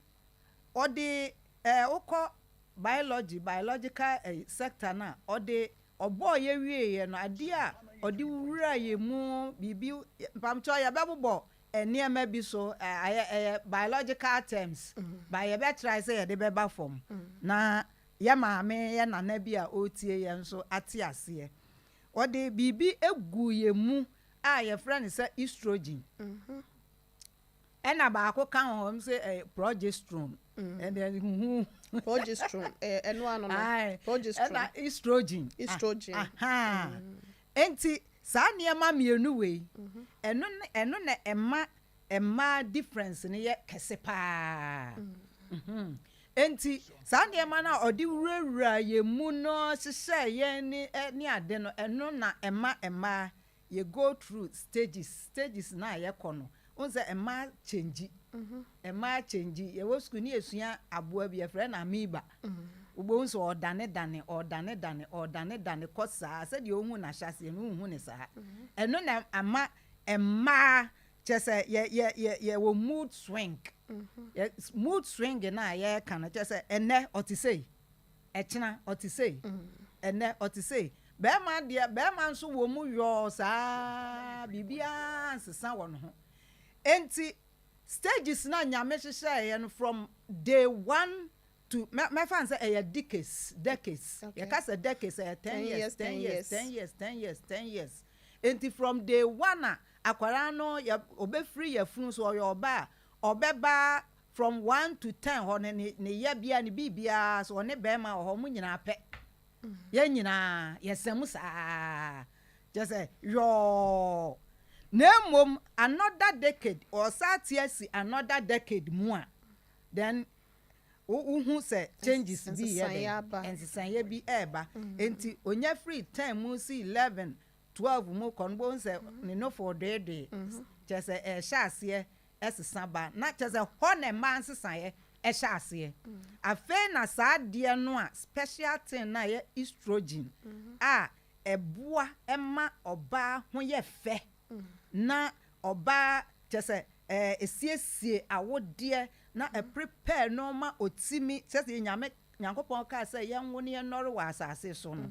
ɔde wokɔ biology, biological sector no a, ɔde ɔbɔɔ yɛ wieeɛ no, adeɛ a ɔde wura yɛn mu biribi mpamkyɛw yɛbɛbobɔ nneɛma bi so, ɛyɛ biological terms ba yɛbɛtry sɛ yɛde bɛba fam na yɛ maame, yɛ nana bi a ɔretie yɛn nso ate aseɛ. Ɔde biribi egu yɛn mu a yɛfrɛ no sɛ estrogen. Ɛna baako ka ho sɛ progesterone. Ɛna huhu. Progesterone, ɛno ano no. Progesterone. Ɛna estrogen. Estrogen. Enti saa nneɛma mmienu wei, ɛno na ɛma mmaa difference no yɛ kɛse paa. Enti saa nneɛma no a ɔde wurawura yɛn mu no hyehyɛ yɛn ne ade no, ɛno na ɛma mmaa yɛ go through stages, stages na yɛkɔ no. Wɔn sɛ mmaa change, mmaa change. Yɛwɔ sukuu ne yɛsua aboa bi yɛfrɛ no amoeba. Wobɛhu sɛ ɔdane dane, ɔdane dane, ɔdane dane kɔ saa sɛdeɛ ohun n'ahyɛseɛ no, ohun ne saa. Ɛno na ama mmaa kyɛ sɛ yɛ yɛ yɛ yɛwɔ mood swing. Yɛ mood swing na yɛreka no kyɛ sɛ ɛnɛ ɔte sei, ɛkyena ɔte sei, ɛnɛ ɔte sei. Barima deɛ, barima nso wɔ mu yɔɔ saa, biribiara nsesa wɔ ne ho. Enti stages no a Nyame hyehyɛeɛ no from day one to, mɛfa no sɛ ɛyɛ decades, decades. Yɛka sɛ decades a, ɛyɛ ten years, ten years, ten years, ten years, ten years. Enti from day one a akwadaa no yɛ, ɔbɛfiri yafunu so, ɔyɛ ɔbaa a, ɔbɛba from one to ten hɔ no, ne, ne yɛbea, ne biribiara, so ɔne barima wɔ hɔ, wɔn nyinaa pɛ. Yɛn nyinaa yɛsa mu saa, kyerɛ sɛ yɔɔ. Na mmom another decade, ɔsan te asi another decade mu a, then wohu sɛ changes bi yɛ dɛn, nsesaeɛ bi ɛreba. Nti onya firi 10 mu si 11, 12 mu kɔ no, bohu sɛ ne nofo doedoe, kyerɛ sɛ ɛhyɛ aseɛ ɛsesa ba, na kyerɛ sɛ hɔ na mmaa nsesaeɛ ɛhyɛ aseɛ. Afei na saa adeɛ no a special thing na ɛyɛ estrogen a ɛboa ɛma ɔbaa ho yɛ fɛ, na ɔbaa kyerɛ sɛ esiesie awodeɛ na ɛprepare nneɛma otimi, kyerɛ sɛ Nyame Nyankopɔn kaa sɛ yɛnwo ne yɛnnɔre wɔ asase so no.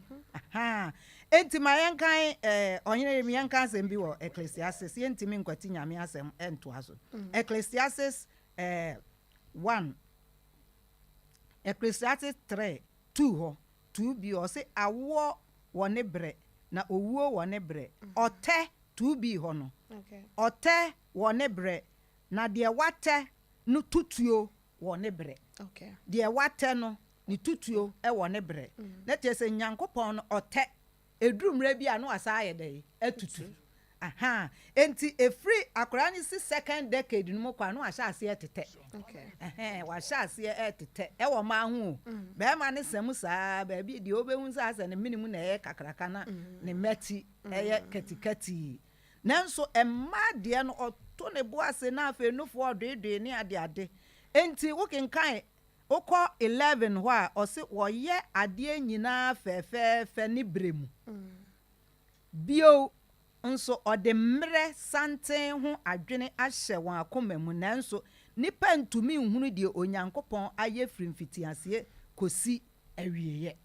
Enti ma yɛnkan ɔhene, yɛnka asɛm bi wɔ Ecclesiastes. Yɛntumi nkwati Nyame asɛm ɛntoa so. Ecclesiastes 1, Ecclesiastes 3:2 hɔ 2b, ɔse awoɔ wɔ ne berɛ na owuo wɔ ne berɛ. Ɔtɛ 2b hɔ no, ɔtɛ wɔ ne berɛ na deɛ watɛ no tutuo wɔ ne berɛ. Deɛ watɛ no ne tutuo wɔ ne berɛ. Na kyerɛ sɛ Nyankopɔn no ɔtɛ, ɛduru mmerɛ bi a na wasa ayɛ dɛ atutu. Aha, enti ɛfiri akwaraa no si second decade no mu kɔ a, na wahyɛ aseɛ tetɛ. Ɛhɛn, wahyɛ aseɛ ɛtetɛ ɛwɔ mmaa ho o. Bɛrima ne sɛm saa baabi deɛ, wobɛhu sɛ asɛ ne mene mu na ɛyɛ kakraka na ne mmati ɛyɛ katikati, nanso mmaa deɛ no ɔto ne bo ase na afei nufoɔ ɔdoedoe ne adeade. Enti wokenkan wokɔ 11 hɔ a, ɔse wɔyɛ adeɛ nyinaa fɛɛfɛɛfɛ ne berɛ mu. Bio nso ɔde mmerɛ santen ho adwene ahyɛ wɔn akoma mu, nanso nipa ntumi nhunu deɛ Onyankopɔn ayɛ firi mfitiaseɛ kɔsi awieeɛ.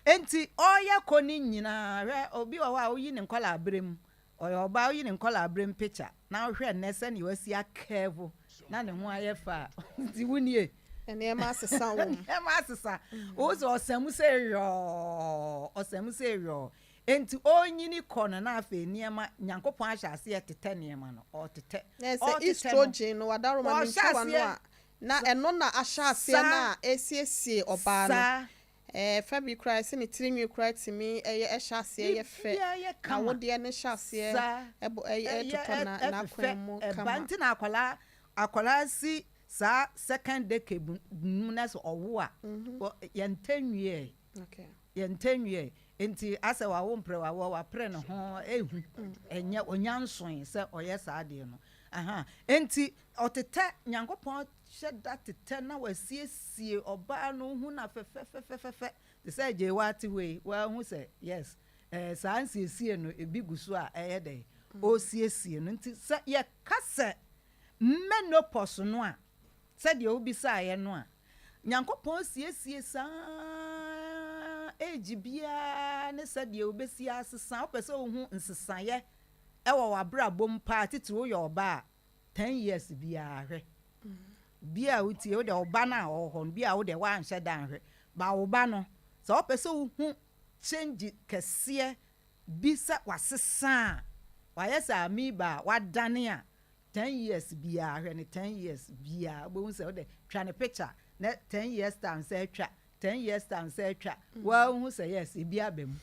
Enti ɔreyɛ kɔ ne nyinaa, hwɛ, obi wɔ hɔ a woyi ne nkɔla abere mu, ɔyɛ ɔbaa, woyi ne nkɔla abere mu picture na wohwɛ nnɛ sɛnea wasi akɛɛvo na ne ho ayɛ fa a, nti wunie. Nneɛma asesa wɔ mu. Nneɛma asesa wo sɛ ɔsɛm sɛ yɔɔ, ɔsɛm sɛ yɔɔ. Enti ɔnyini kɔ no, na afei nneɛma Nyankopɔn ahyɛ aseɛ tetɛ nneɛma no, ɔtetɛ. Na sɛ estrogen no wadaroma ne ntwa no a, na ɛno na ahyɛ aseɛ no a ɛsiesie ɔbaa no. Fɛ bi koraa ɛsɛ ne tirinwi koraa tumi ɛyɛ ɛhyɛ aseɛ yɛ fɛ, na wodeɛ no hyɛ aseɛ ɛbɔ ɛyɛ ɛtotɔ na n'akwan mu kama. Ɛba nti na akwadaa si saa second decade mu na sɛ ɔwo a, yɛntɛ nwie, yɛntɛ nwie. Nti asɛ wawo mprɛ, wawo wapere ne ho ehu, ɛnyɛ onya nsoe sɛ ɔyɛ saa adeɛ no. Nti ɔtetɛ, Nyankopɔn hyɛ da tetɛ na wasiesie ɔbaa no ho na fɛfɛfɛfɛfɛ te sɛ gye wate hɔ yi, wahu sɛ yes, saa nsiesie no ebi gu so a ɛyɛ dɛ ɔsiesie no. Nti sɛ yɛka sɛ menopause no a, sɛdeɛ wobisaeɛ no a, Nyankopɔn siesie saa age biara ne sɛdeɛ wobɛsi asesa. Wopɛ sɛ wohu nsesaeɛ ɛwɔ w'abrabɔ mu paa, titiri woyɛ ɔbaa a, 10 years biara hwɛ bi a wotie wode ɔba no a ɔwɔ hɔ no bi a wode woanhyɛ da nhwɛ ba wo ba no, sɛ wopɛ sɛ wohu change kɛseɛ bi sɛ wasesa a, wayɛ sɛ amoeba a wadane a, 10 years biara hwɛ ne, 10 years biara wobɛhu sɛ wode twa ne picture na 10 years time sɛ atwa, 10 years time sɛ atwa, woahu sɛ yes, ebi aba mu.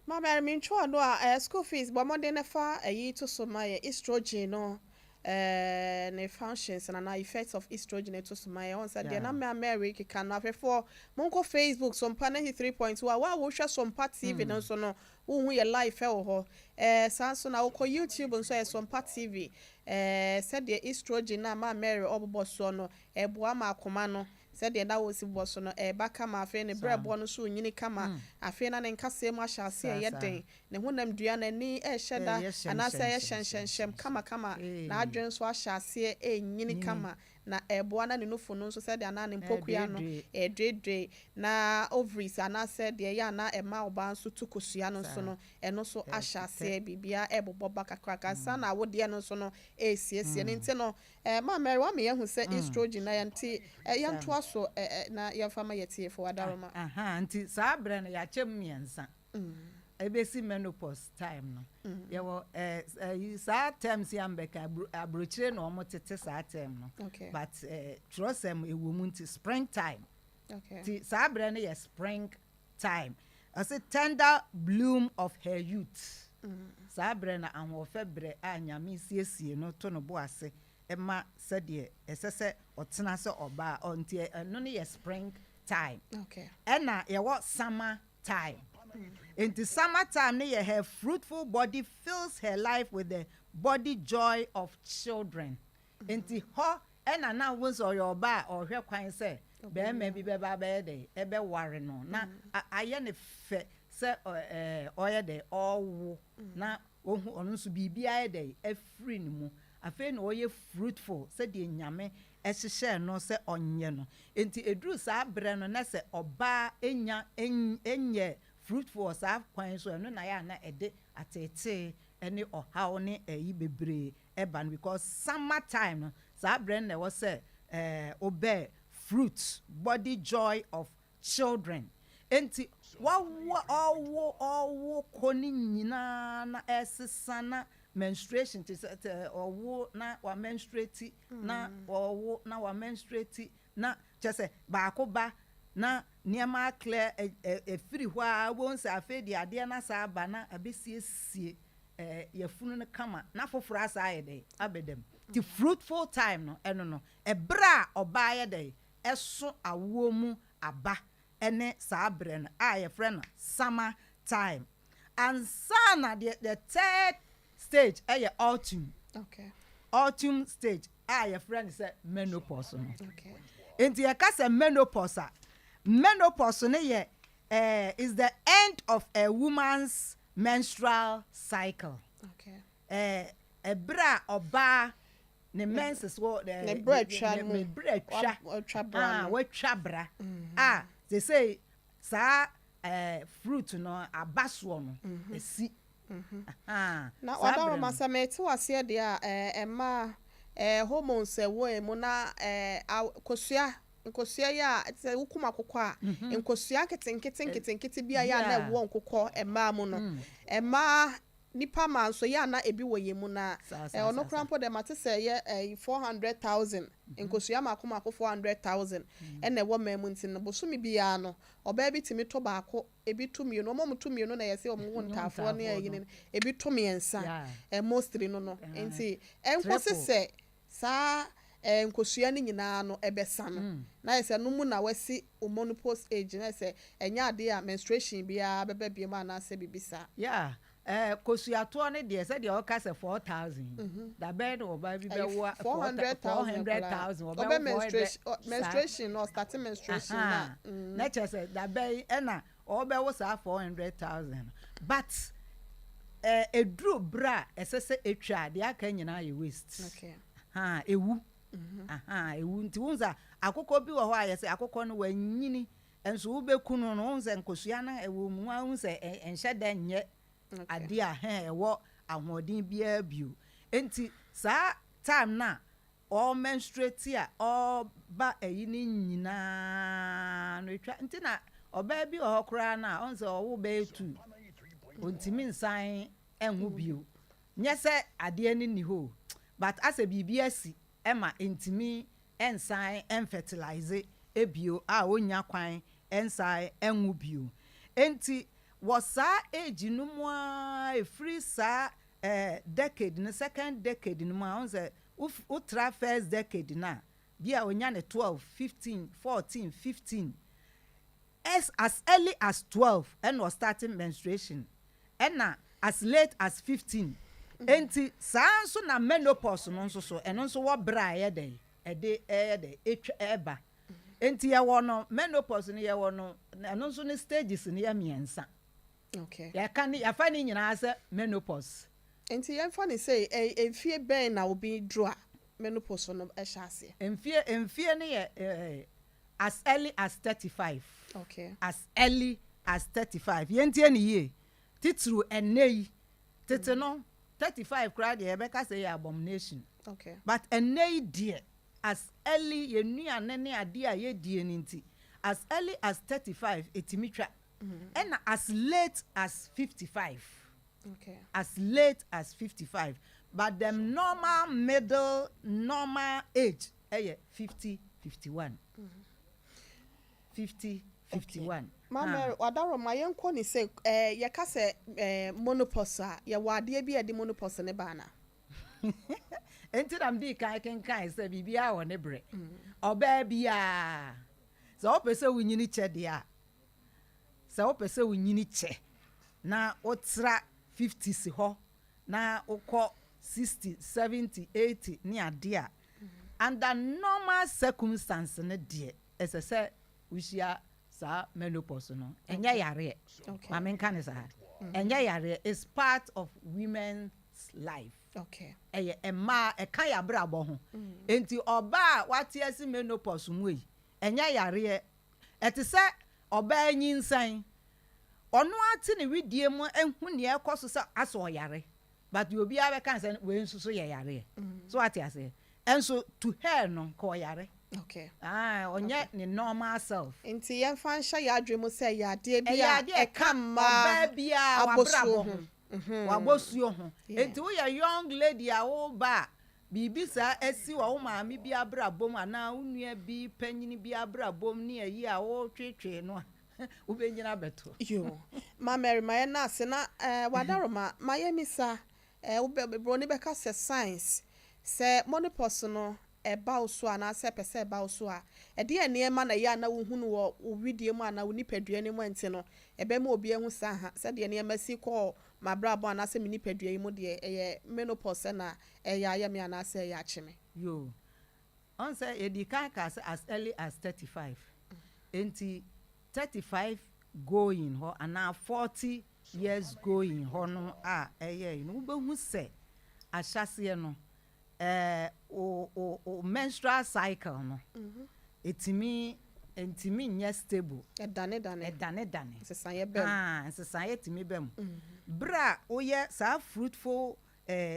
Maame mentwa no a, school fees bɔ mmɔden ne fa ɛyi to so ma yɛ estrogen no ne functions na effects of estrogen to so ma yɛ wɔn sɛ deɛ na mmea Mary keka no. Ahwɛfoɔ, monkɔ Facebook Sompa 93.1 a, wo a wohwɛ Sompa TV no nso no, wohu yɛ live wɔ hɔ. Saa nso na wokɔ YouTube nso yɛ Sompa TV. Sɛdeɛ estrogen na ma Mary ɔbobɔ soɔ no, ɛboa ma akoma no sɛdeɛ na wɔsi bɔ so no ɛba kama. Afei ne brɛboɔ no nso nyini kama. Afei na ne nkasɛɛ mu ahyɛ ase ɛyɛ den, ne honam dua n'ani ɛhyɛ da anaasɛ ɛyɛ hyɛnhyɛnhyɛm kamakama, n'adwene nso ahyɛ aseɛ ɛnyini kama. Na ɛreboa na ne nufu no nso sɛdeɛ anaa ne mpokua no ɛredwoedwoe, na ovaries anaasɛ deɛ ɛyɛ a na ɛma ɔbaa nso tu kosua no nso no, ɛno nso ahyɛ aseɛ, biribiara ɛrebobɔ ba kakrakra ansa na awodeɛ no nso no ɛresiesie. No nti no, Maame Mary, woama yɛahu sɛ estrogen na yɛnte, yɛntoa so na yɛmfa ma yɛtiefoɔ adaworoma. Ahaa, nti saa berɛ no yɛakyɛ mu mmiɛnsa. Ɛbɛsi menopause time no, yɛwɔ ɛyi saa terms yi a mbɛka, aburokyire na wɔn tete saa term no, but twerɛsɛm ɛwɔ mu nti spring time. Nti saa berɛ no yɛ spring time. Ɔse tender bloom of her youth. Saa berɛ no ahoɔfɛ berɛ a Nyame siesie no to no bo ase ma sɛdeɛ ɛsɛ sɛ ɔtena sɛ ɔbaa. Nti ɛno no yɛ spring time. Ɛna yɛwɔ summer time. Nti summer time no yɛ her fruitful body fills her life with the body joy of children. Nti hɔ ɛna na wo sɛ ɔyɛ ɔbaa a ɔhwɛ kwan sɛ bɛrima bi bɛba abɛyɛ dɛ ɛbɛware no na ayɛ ne fɛ sɛ ɔyɛ dɛ ɔwo na ohu ɔno nso biribi ayɛ dɛ afiri ne mu. Afei na ɔyɛ fruitful sɛdeɛ Nyame ɛhyehyɛɛ no sɛ ɔnyɛ no. Nti eduru saa berɛ no na sɛ ɔbaa enya ɛnyɛ fruitful wɔ saa kwan so, ɛno na yɛ a na ɛde ateetee ɛne ɔhaw ne ɛyi bebree ɛba no, because summer time no, saa berɛ no na ɛwɔ sɛ ɔbɛ fruit, body joy of children. Nti wawo, ɔwo, ɔwo kɔ ne nyinaa na ɛsesa na menstruation te sɛ ɔwo na wa menstruate na ɔwo na wa menstruate na kyɛ sɛ baako ba na nneɛma aclear ɛfiri hɔ a, wɔn sɛ afei deɛ adeɛ na saa aba na abɛsiesie yɛfunu no kama na foforɔ asa ayɛ dɛ abɛdam. Ti fruitful time no, ɛno no ɛberɛ a ɔbaa yɛ dɛ ɛso awoɔ mu aba, ɛne saa berɛ no a yɛfrɛ no summer time. Ansa na deɛ the third stage ɛyɛ autumn. Autumn stage a yɛfrɛ no sɛ menopause no. Nti yɛka sɛ menopause a, menopause no yɛ is the end of a woman's menstrual cycle. Ɛberɛ a ɔbaa ne menses wɔ Ne berɛ atwa mu. Ne berɛ atwa. Watwa bra a no. Watwa bra a sesei saa fruit no aba soɔ no esi. Aha, Na saa berɛ ɔdaroma no. Sɛ mete waseɛ deɛ a, ɛma hormones ɛwɔ mu na kosua, nkosua yi a sɛ wokum akokɔ a, nkosua nketenkete nketenkete bi a yɛ a na ɛwɔ nkokɔ mmaa mu no, mmaa nipa maa nso yɛ a na ebi wɔ yɛn mu na ɔno koraa mpo dɛ mate sɛ ɛyɛ 400,000 nkosua mako mako 400,000 ɛna ɛwɔ mmaa mu. Nti no bosome biara no ɔbaa bi tumi to baako, ebi to mmienu. Wɔn a wɔn to mmienu na yɛsɛ wɔn ho ntaafoɔ ne ɛyi ne ebi to mmiɛnsa. Mostly no nti ɛnkosi Triple. sɛ saa nkosua no nyinaa no ɛbɛsa no na yɛ sɛ no mu na wasi o menopause age na yɛ sɛ ɛnyɛ adeɛ a menstruation biara bɛbɛ biem anaasɛ biribi saa. Yeah, kosuatoɔ no deɛ, sɛdeɛ ɔka sɛ 4,000 dabɛn na ɔbaa bi bɛwo 400,000. 400,000. Ɔbɛ menstruation, menstruation na ɔstart menstruation na Na kyerɛ sɛ dabɛn ɛna ɔbɛwo saa 400,000, but eduru berɛ a ɛsɛ sɛ etwa a, deɛ aka nyinaa yɛ waste. Ha ewu, aha ewu. Nti wɔn sɛ akokɔ bi wɔ hɔ a yɛsɛ akokɔ no wanyini nso wobɛku no no, wɔn sɛ nkosua no ɛwɔ mu a, wɔn sɛ ɛnhyɛ dɛ nyɛ adeɛ a hɛn ɛwɔ ahoɔden biara bio. Nti saa time na ɔmenstruate a ɔba ɛyi ne nyinaa no etwa. Nti na ɔbaa bi wɔ hɔ koraa na ɔn sɛ ɔwo bɛyɛ tu, ontumi nsan ɛnwo bio. Nyɛ sɛ adeɛ no ni hɔ o, but asɛ biribi asi ɛma ntumi ɛnsan ɛnfertilize ebio a onya kwan ɛnsan ɛnwo bio. Nti wɔ saa age no mu a efiri saa decade no, second decade no mu a, ɔn sɛ wotra first decade na bi a onya ne 12, 15, 14, 15, as early as 12 ɛna ɔstart menstruation, ɛna as late as 15. Nti saa nso na menopause no nso so, ɛno nso wɔ berɛ a ɛyɛ dɛ ɛde ɛyɛ dɛ etwa ɛba. Nti yɛwɔ no menopause no, yɛwɔ no ɛno nso ne stages no yɛ mmiɛnsa. Yɛka ne yɛfa ne nyinaa sɛ menopause. Nti yɛmfa ne sɛ mfie bɛn na obi duru a menopause no hyɛ aseɛ? Mfie no yɛ as early as 35. As early as 35. Yɛntie ne yie, titiriw ɛnnɛ yi. Tete no, 35 koraa deɛ, yɛbɛka sɛ yɛ abomination. But ɛnnɛ yi deɛ, as early, yɛn nnuane ne adeɛ a yɛdie no nti, as early as 35 ɛtumi twa, ɛna as late as 55. As late as 55, but the normal middle normal age ɛyɛ 50, 51, 50, 51. Maame Wadaroma, yɛnkɔ ne sɛ yɛka sɛ menopause a, yɛwɔ adeɛ bi a yɛde menopause ne ba ana? Nti na mede kan kenkan sɛ biribiara wɔ ne berɛ. Ɔbaa biara, sɛ wopɛ sɛ wonyini kyɛ deɛ a, sɛ wopɛ sɛ wonyini kyɛ na wotra 50 si hɔ na wokɔ 60, 70, 80 ne adeɛ a, under normal circumstance no deɛ, ɛsɛ sɛ wohyia saa menopause no. Ɛnyɛ yareɛ. Maame, nka ne saa, ɛnyɛ yareɛ. It's part of women's life. Ɛyɛ mmaa, ɛka yɛ abrabɔ ho. Nti ɔbaa a wate asi menopause mu yi, ɛnyɛ yareɛ. Ɛte sɛ ɔbaa nyinsɛn, ɔno ate ne widie mu ehu nea ɛkɔ so sɛ asɔ ɔyare, but obiara bɛka sɛ wei nso so yɛ yareɛ so, wate aseɛ? Ɛnso to her no, ka ɔyare. Ah, ɔnyɛ ne normal self. Nti yɛmfa nhyɛ yɛ adwene mu sɛ ɛyɛ adeɛ bi ɛyɛ a adeɛ ɛka mmaa ɔbaa biara abosuo wabrabɔ ho. ho, wabosuo ho. Nti woyɛ young lady a woba a, biribi saa asi wɔ wo maame bi abrabɔ mu anaa wo nua bi panyin bi abrabɔ mu ne ayi a wotwetwe no a, wobɛnyina bɛto. Yo, ma Mary, ma yɛn ase na Wadaroma, ma yɛ misa wobɛ broni bɛka sɛ science sɛ menopause no ɛba wo so anaasɛ ɛpɛ sɛ ɛba wo so a, ɛdeɛ nneɛma na ɛyɛ a na wohunu wɔ wo widie mu anaa wo nipadua no mu nti no ɛbɛma obi ahu sa ha sɛdeɛ nneɛma si kɔɔ m'abrabɔ anaasɛ me nipadua yi mu deɛ, ɛyɛ menopause na ɛyɛ ayɛ me anaasɛ ɛyɛ akye me? Yo, ɔn sɛ yɛdi kan ka sɛ as early as 35. Nti 35 going hɔ anaa 40 years going hɔ no a, ɛyɛ yi no, wobɛhu sɛ ahyɛseɛ no, o menstrual cycle no ɛtumi ntumi nyɛ stable. Ɛdane dane. Ɛdane dane. Nsesaeɛ bɛm. Ah, nsesaeɛ tumi bɛ mu. Berɛ a woyɛ saa fruitful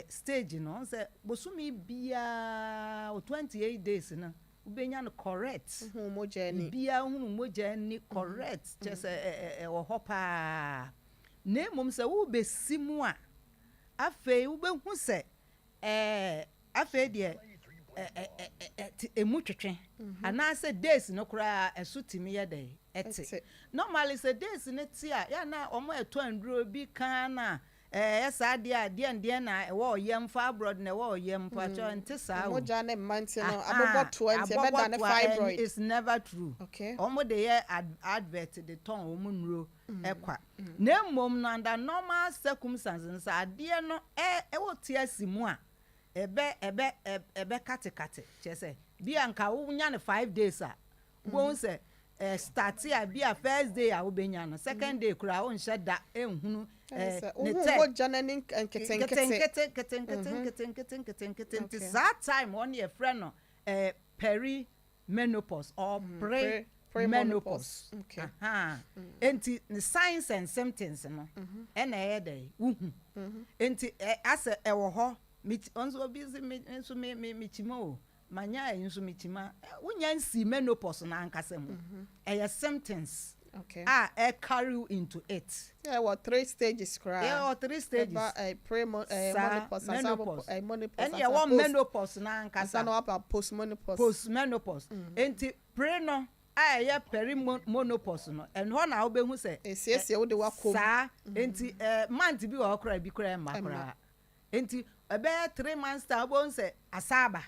stage no, ɔn sɛ bosome biara o, 28 days no, wobɛnya no correct. Hu mogya ani. Biribiara hunu mogya ani correct, kyerɛ sɛ ɛwɔ hɔ paa. Na mmom sɛ wobɛsi mu a, afei wobɛhu sɛ afei deɛ emu twetwe anaasɛ days no koraa ɛso tumi yɛ dɛ ɛte. Ɛte. Normally sɛ days no te a, yɛ na wɔn ɛtɔ nduro bi kan na ɛyɛ saa deɛ a, deɛ ndeɛ na ɛwɔ ɔyam, fibroid na ɛwɔ ɔyam mpatsɔ, nte saa o. Mogya ne mma nti no, abobɔ toa nti ɛbɛda ne abobɔ toa, and fibroid. It's never true. Wɔn de yɛ advert de tɔn wɔn nnuro ɛkwa. Na mmom no, under normal circumstances, adeɛ no ɛwɔ te asi mu a, ɛbɛ katekate, kyerɛ sɛ bi a nka wonya no 5 days a, wobɛhu sɛ start a, bi a first day a wobɛnya no, second day koraa wonhyɛ da nhunu. Ne ne mogya n'ani nketenkete. Nketenkete nketenkete nketenkete nketenkete. Nti saa time wɔn yɛfrɛ no peri menopause or pre menopause. Okay. Nti ne signs and symptoms no ɛna ɛyɛ dɛ wuhu. Nti asɛ ɛwɔ hɔ nso obi si mi nso mi kyima o, manya ɛyi nso mi kyima. Wonya nsi menopause n'ankasa mu, ɛyɛ symptoms a ɛ carry you into it. Ɛwɔ three stages koraa. Ɛwɔ three stages. Ɛba pre menopause, menopause, menopause. Ɛni ɛwɔ menopause n'ankasa. Ansa na waba post menopause. Post menopause. Nti pre no a ɛyɛ peri menopause no, ɛno hɔ na wobɛhu sɛ. Esiesie wo de wakɔ. Saa nti month bi wɔ hɔ koraa, ebi koraa ɛmma koraa. Nti ɛbɛyɛ 3 months time, wobɛhu sɛ asaaba.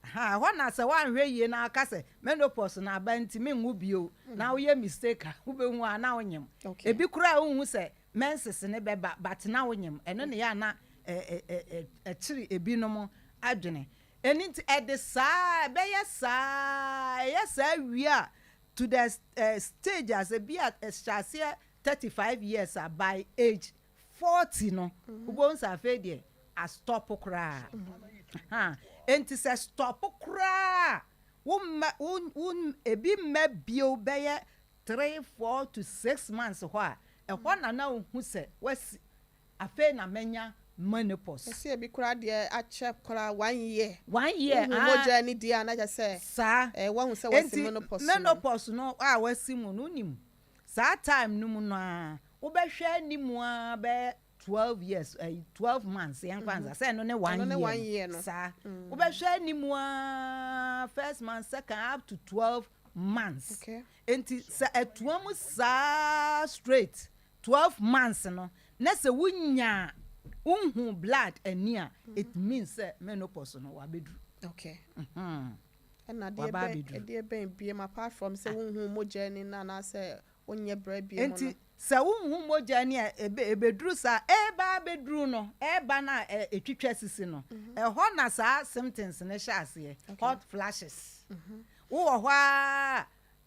Ha hɔ na sɛ woanhwɛ yie na aka sɛ menopause na aba nti menwu bio na woyɛ mistake a, wobɛhu a na wonyim. Ebi koraa wohu sɛ menses ne bɛba, but na wonyim. Ɛno ne yɛ ana ɛkyere ebinom adwene. Ɛno nti ɛde saa ɛbɛyɛ saa, ɛyɛ saa wie a, to the stage as ebi a ɛhyɛ aseɛ 35 years a, by age 40 no, wobɛhu sɛ afei deɛ astop koraa. Enti sɛ stop koraa a, wo mma wo wo ebi mma bio bɛyɛ 3, 4 to 6 months hɔ a, ɛhɔ na na wohu sɛ wasi, afei na manya menopause. Ɛsɛ ebi koraa deɛ akyɛ koraa one year. One year. Wohu mogya ni deɛ a, na kyerɛ sɛ wahu sɛ wasi Enti menopause no. Menopause no a wasi mu no, wonim saa time no mu no a, wobɛhwɛ anim a bɛyɛ 12 years, 12 months, yɛn fa nsa sɛ ɛno ne one Ɛno ne year one year no. Saa wobɛhwɛ anim a, first month, second, up to 12 months. Nti sɛ ɛtoa mu saa straight 12 months no, na sɛ wonya wohu blood ani a, it means sɛ menopause no wabɛduru. Ɛna adeɛ Waba bɛn abɛduru. Ɛdeɛ bɛn biem apart from sɛ wohu mogya ni na anaasɛ wonyɛ brɛ biem no? Nti sɛ wohu mogya ni a, ebeduru saa, ɛba abɛduru no, ɛba na etwitwa sisi no, ɛhɔ na saa symptoms no hyɛ aseɛ. Hot flashes, wowɔ hɔ a,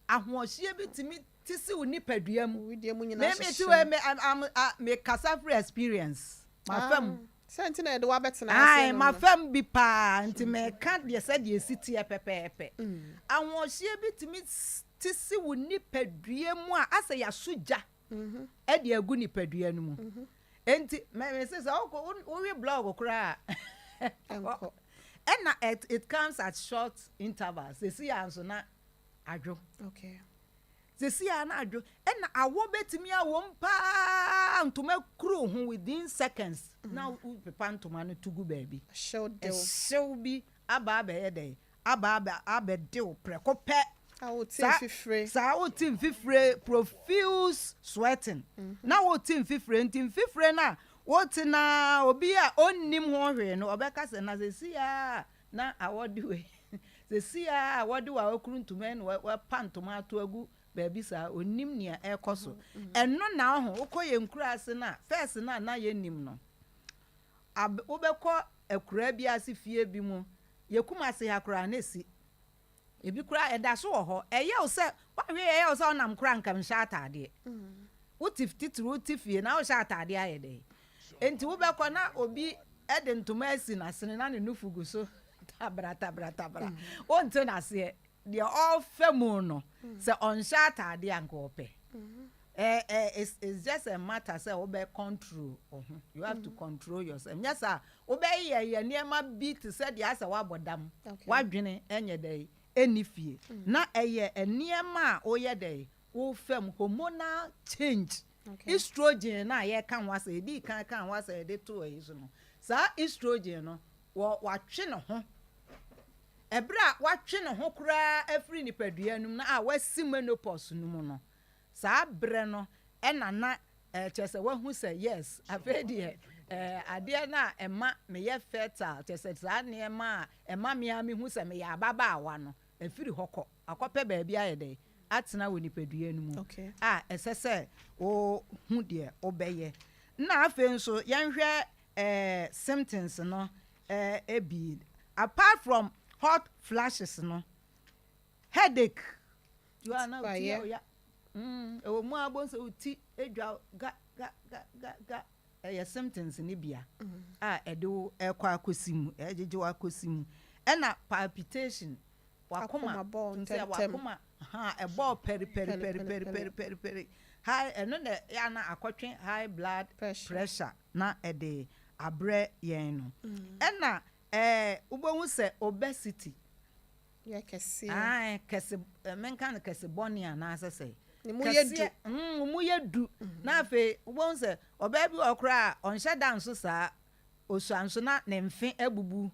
ahoɔhyeɛ bi tumi ti si wo nipadua mu. Wedeɛ mu nyinaa Meme ti hyehyɛ wɔ me am am a me kasa free experience, ma fam. Sɛ nti na yɛde wabɛtena Ayi, ase no ma no. fam bi paa, nti meka deɛ sɛdeɛ esi teɛ pɛpɛɛpɛ. Ahoɔhyeɛ bi tumi ti si wo nipadua mu a asɛ yaso gya ɛde agu nipadua no mu. Nti mɛ sɛ wokɔ wowe blog koraa, Ɛnkɔ. ɛna it comes at short intervals. Sisi ya nso na adwo. Sisi ya na adwo, ɛna awɔ bɛtumi awɔ paa, ntoma kuro ho within seconds na wopepa ntoma no to gu baabi. Hyew dew. Ɛhyew bi aba abɛyɛ dɛ aba abɛdew prɛko pɛ. A wote mfifire. Saa, wote mfifire, profuse sweating, na wote mfifire. Nti mfifire no a wote na obi a ɔnnim ho hwee no, ɔbɛka sɛ na sɛsi a na awɔde wei, sɛsi a awɔde wɔ a wakuru ntoma na wapa ntoma ato agu baabi saa, onim nea ɛrekɔ so. Ɛno na ɔho wokɔ yɛn nkura ase no a, first no a na yɛnnim no, wobɛkɔ akuraa bi ase, fie bi mu, yɛkum ase ha koraa na esi ebi koraa ɛda so wɔ hɔ. Ɛyɛ wo sɛ woahwɛ, ɛyɛ wo sɛ ɔnam koraa nka nhyɛ ataadeɛ, wote titiri, wote fie na wohyɛ ataadeɛ ayɛ dɛ. Nti wobɛkɔ na obi ɛde ntoma asi n'asene na ne nufu gu so tabra tabra tabra, wonte n'aseɛ deɛ ɔfɛ mu no sɛ ɔnhyɛ ataadeɛ a nka ɔpɛ. ɛ ɛ it's just a matter sɛ wobɛ control wo ho. You have to control yourself. Nyɛ saa, wobɛyɛ yɛ nneɛma bi te sɛ deɛ asɛ woabɔ dam. Wadwene ɛnyɛ dɛ ɛni fie na ɛyɛ nneɛma a woyɛ dɛ wofam hormonal change. Estrogen na yɛka ho asɛ, yɛdi kan ka ho asɛ, yɛde to ɛyi so no, saa estrogen no wɔ watwe ne ho. Ɛberɛ a watwe ne ho koraa afiri nipadua no mu na a wasi menopause no mu no, saa berɛ no ɛna na kyerɛ sɛ wahu sɛ yes, afei deɛ adeɛ no a ɛma meyɛ fertile, kyerɛ sɛ saa nneɛma a ɛma me a mehu sɛ meyɛ ababaawa no, ɛfiri hɔ kɔ akɔpɛ baabi ayɛ dɛ atena wɔ nipadua no mu a ɛsɛ sɛ wohu deɛ wobɛyɛ. Na afei nso yɛnhwɛ symptoms no ebi apart from hot flashes no, headache. You are now ti yɛ oya ɛwɔ mu a bɔ nsɛ wo ti edwa ga ga ga ga ga, ɛyɛ symptoms ne bia a ɛde wo ɛkɔ akɔsi mu, ɛgyegye wo akɔsi mu. Ɛna palpitation, wakoma Akoma bɔ nti ntɛmntɛm. Wakoma ha ɛbɔ pɛri pɛri pɛri pɛri pɛri pɛri pɛri high, ɛno na yɛ na akɔtwe high blood Pressure. pressure na ɛde abrɛ yɛn no. Ɛna wobɛhu sɛ obesity. Yɛ kɛseɛ. Ae, kɛse, menka no kɛse bɔne anaasɛ sɛ Ne mu yɛ du. Kɛseɛ, mu yɛ du. Na afei wobɛhu sɛ ɔbaa bi wɔ koraa a ɔnhyɛ da nso saa, osua nso na ne mfe abubu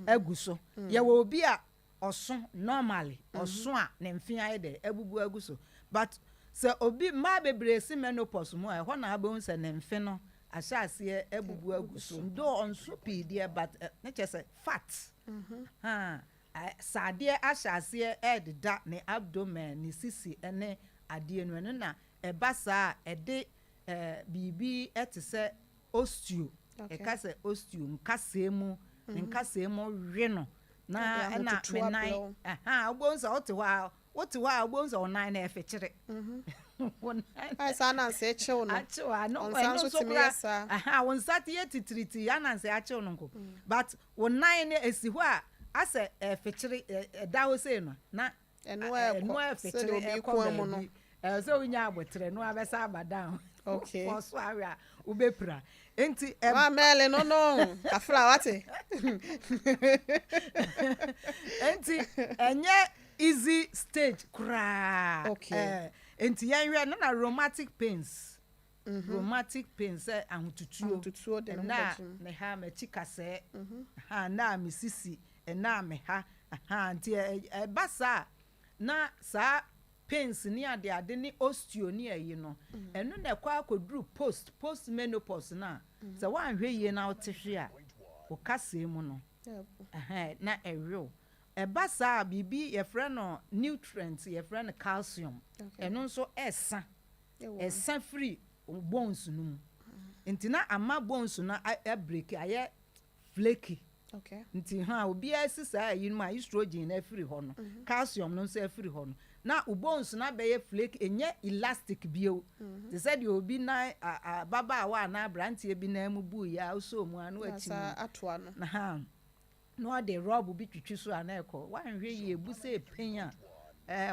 agu so. Yɛwɔ obi a ɔso normally, ɔso a ne mfe ayɛ dɛ abubu agu so, but sɛ obi, mmaa bebree si menopause mu a, ɛhɔ na abɛhu sɛ ne mfe no ahyɛ aseɛ abubu agu so ndo. Ɔnso pii deɛ, but ne kyɛ sɛ fat ha saadeɛ ahyɛ aseɛ ɛɛdeda ne abdomen, ne sisi ne adeɛ no. Ɛno na ɛba saa a ɛde biribi ɛte sɛ osteo. Ɛka sɛ osteo nkasɛɛ mu, ne nkasɛɛ mu we no na Ɛde ɛna ahototoɔ me nan abrɛ wo. Ɛha wobɛhu sɛ wote hɔ a, wote hɔ a, wobɛhu sɛ wo nan na ɛfekyere wo nan. Ayɛ saa anansi ekyew no. Akyew a no. Ɔnsa Ɛno nso nso tumi koraa yɛ saa. Aha, wo nsa te yɛ titiriti anansi akyew no nko, but wo nan no esi hɔ a. Asɛ ɛfekyere ɛda hɔ sei no na Ɛno ɛkɔ ɛno sɛdeɛ ɛfekyere obi ɛkɔ kɔn mu no. baabi. Ɛwɔ sɛ wonya abotrɛ no abɛsa aba down. Okay. Fɔ so awe a wobɛpira. Nti Wa mɛle no no kafra wate. Nti ɛnyɛ easy stage koraa. Okay. Nti yɛnhwɛ no na rheumatic pains. Rheumatic pains sɛ ahotutuo. Ahotutuo de ne ho Ɛna bɛgye mu. me ha m'akyi kasɛɛ. Ha na me sisi ɛna me ha. Ha nti ɛba saa na saa pains ne ade ade ne osteo ne ɛyi no, ɛno na ɛkɔ akɔduru post menopause no a, sɛ woanhwɛ yie na wote hwe a, wo kasɛɛ mu no ɛhɛn na ɛwew. Ɛba saa biribi yɛfrɛ no nutrient, yɛfrɛ no calcium, ɛno nso ɛsa ɛsa firi bones no mu, nti na ama bones no abreak, ayɛ flaky. Nti ha obiara si saa ayi no mu a, estrogen no afiri hɔ no, calcium no nso afiri hɔ no, na wo bones no abɛyɛ flaky, ɛnyɛ elastic bio, te sɛ deɛ obi nan ababaawa anaa aberanteɛ bi nan mu buu yɛ a, wosɔ mu a na wakyi Sa mu atoa no. Na ha na ɔde rɔb bi twitwi so a na ɛkɔ. Wanhwɛ yie ebu sɛ epen a,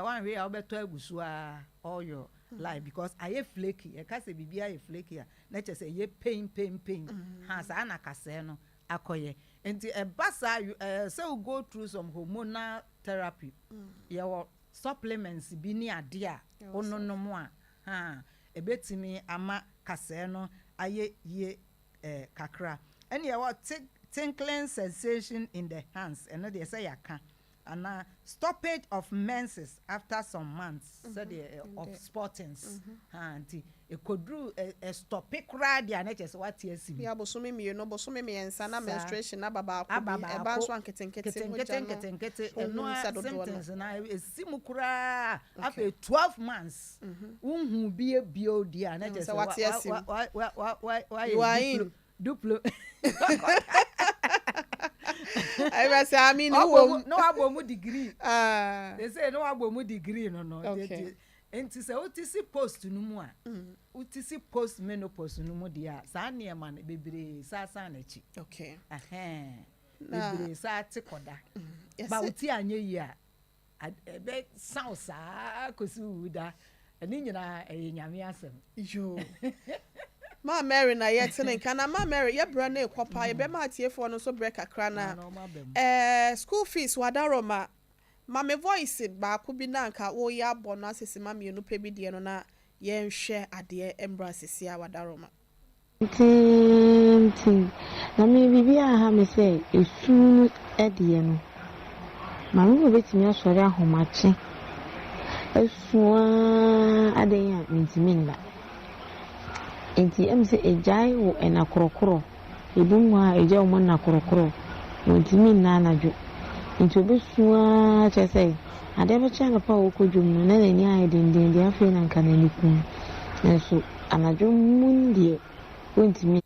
wanhwɛ yie a, wobɛtɔ agu so a all your life, because ayɛ flaky. Yɛka sɛ biribi ayɛ flaky a, na kyerɛ sɛ ɛyɛ pain pain pain. Ha saa na kasɛɛ no akɔyɛ. Nti ɛba saa sɛ wo go through some hormonal therapy, yɛwɔ supplements bi ne adeɛ a wononom a, ha ebetumi ama kasɛɛ no ayɛ yie kakra. Ɛne yɛwɔ tinkling sensation in the hands, ɛno deɛ sɛ yɛaka, anaa stoppage of menses after some months, sɛdeɛ of spottings. Ha nti ekoduru ɛstop koraa deɛ a, na kyerɛ sɛ wate asi mu. Bi abosome 2, bosome 3 na Saa. Menstruation aba baako Aba bi, ɛba baako. nso a nketenkete Nketenkete mogya no nketenkete. wohu Ɛno sɛ a dodoɔ no. symptoms na esi mu koraa. Afei 12 months wohu bi ebio deɛ a, na kyerɛ sɛ sɛ wate asi mu. wa wa You are wayɛ in. duplo duplo. Ɛbɛ sɛ ami ni Wabɔ wɔ mu mu. Na wabɔ mu degree. Ah. They say na wabɔ mu degree no. Nti sɛ wote si post no mu a, wote si post menopause no mu deɛ a, saa nneɛma no bebree saa san n'akyi. Ɛhɛn. Bebree saa te kɔda ba wo ti anyɛ yie a, ɛbɛ san saa kɔsi wu da. Ɛne nyinaa ɛyɛ Nyame asɛm. Yo. Maa Mary na yɛte ne nka na Maa Mary yɛbrɛ ne kɔ paa, yɛbɛma atiefoɔ no nso brɛ kakra na Na ɔmo aba mu. School fees wadaroma ma me voice baako bi na nka woyɛ abɔ no asesi ma 2 pɛ bi deɛ no na yɛnhwɛ adeɛ mbra sisi a wadaroma. Tenten na me biribi aha me sɛ esu no deɛ no, maame bi obetumi asɔre ahomakye esu aa adan a mintumi nda. Nti sɛ egyae wɔ ɛna korɔkorɔ ebi mu hɔ a, egyae wɔn nna korɔkorɔ, wɔntumi nna anadwo. Nti obesu aa kyerɛ sɛ adeɛ bɛkyɛ anɔpa a wɔkɔ dwom no na n'ani ayɛ dendenden, afei na nka n'ani kum, nanso anadwo mu deɛ wɔntumi.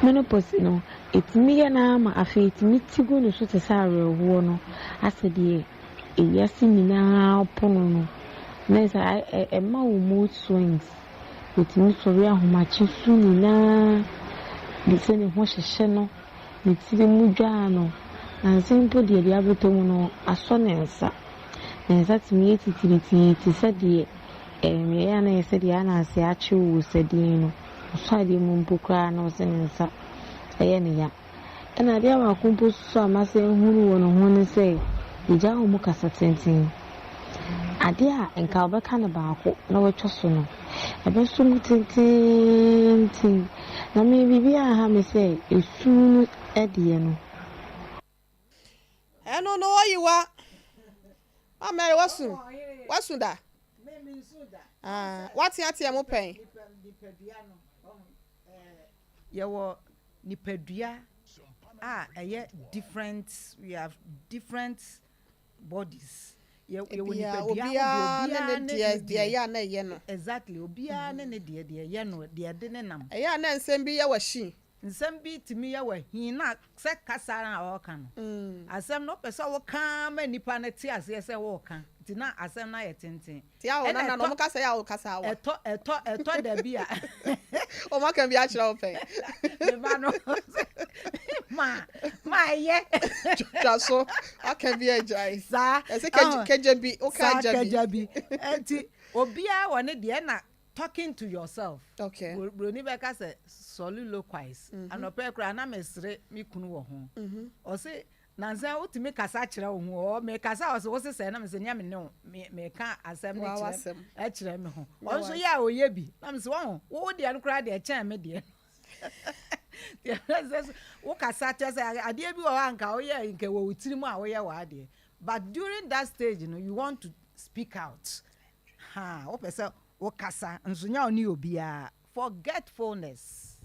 Menopause no ɛtumi yɛ no ama afei ɛtumi ti gu ne so te sɛ awerɛhoɔ no, asɛ deɛ ewiase nyinaa pono no na sɛ ɛma wo mood swings. Ɛtumi sɔre ahomakye so nyinaa de sɛ ne ho hyehyɛ no, ne tiri mu dwaa no, nansa mpo deɛ abɛtɔ mu no asɔ ne nsa, ne nsa tumi yɛ titiritii te sɛ deɛ ɛyɛ a na yɛ sɛ deɛ ananse akye wo sɛdeɛ no ɔsɔ adeɛ mu mpo koraa na ɔsɛ ne nsa ɛyɛ ne ya. Ɛna adeɛ baako mpo so a masa ehuru wɔ ne ho ne sɛ egya wɔn mu kasa tenten. Adeɛ a nka ɔbɛka no baako na watwa so no, ɛbɛso mu tententen. Na me biribi aha me sɛ esu no deɛ no. Ɛno no wɔyi wa Maa Mary wasu wasu da. Ah, wateatea mu pɛn. Yɛwɔ nipadua a ɛyɛ different, we have different bodies. Yɛwɔ Ebia nipadua obiara ahodoɔ. Ne ne deɛ deɛ ɛyɛ a na ɛyɛ no. Exactly, obiara ne ne deɛ deɛ ɛyɛ no, deɛ ɛde ne nam. Ɛyɛ a na nsɛm bi yɛ w'akyi. Nsɛm bi tumi yɛ wo ahi na sɛ kasa no a ɔreka no, asɛm no wopɛ sɛ woka ara ma nnipa no te aseɛ sɛ woreka nti na asɛm no ayɛ tenten. Tia wo Ɛna nana no, ɛtɔ wɔn kasa yɛ a wo kasa awa. ɛtɔ ɛtɔ ɛtɔ da bi a Wɔn aka bi akyerɛ wo pɛn. Me ba no ma ma ɛyɛ. Twa so aka bi agyae. Saa Ɛsɛ kegye kegye bi, woka saa agya bi. kegya bi. Nti obiara wɔ ne deɛ ɛna Talking to yourself. Okay. Broni bɛka sɛ soliloquize. Mm -hmm. Anɔpɛ koraa na mesere me kunu wɔ ho. Mm -hmm. Ɔse nansa wotumi kasa kyerɛ wo ho. Ɔ mekasa ɔse wo sesɛ na mese nyɛ me ne wo. Meka asɛm no kyerɛ kyerɛ me ho. Ɔno nso yɛ a ɔyɛ bi. Na mese wɔn wo deɛ no koraa deɛ kyɛn me deɛ. Wo kasa kyerɛ sɛ adeɛ bi wɔ hɔ a nka woyɛ nka wɔ wo tirim a woyɛ wɔ adeɛ. But during that stage no you want to speak out. Haa wopɛ sɛ wo kasa nso nyɛ wo ne obiara forgetfulness.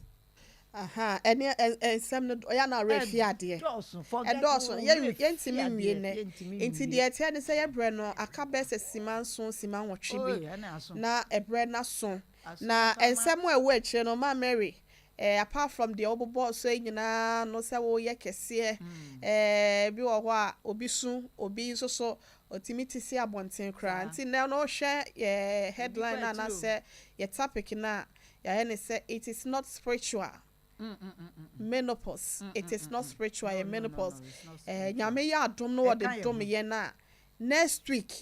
Ahaa ɛne nsɛm no ɔyɛ na werɛ fi adeɛ. Ɛdɔɔso Ɛdɔɔso forgetful yɛ werɛ fi yɛntumi nwie adeɛ nnɛ. yɛntumi Nti nwie. deɛ ɛteɛ ne sɛ yɛ berɛ no aka bɛyɛ sɛ sima nson sima nwɔtwe Oi bi ɛne aso. na ɛberɛ no aso. Aso Na nfa ma. nsɛm a ɛwɔ akyire no Maame Mary eh, apart from deɛ wobobɔɔ so yi nyinaa no sɛ woyɛ kɛseɛ eh, bi wɔ hɔ a obi su obi nso so Ɔtumi te si abɔnten koraa. Nti nnɛ no wohwɛ yɛ headline no anaasɛ yɛ topic no a, yɛayɛ no sɛ it is not spiritual menopause. It is not spiritual yɛ menopause. Eh, Nyame yɛ adom no wɔde dom yɛn a, next week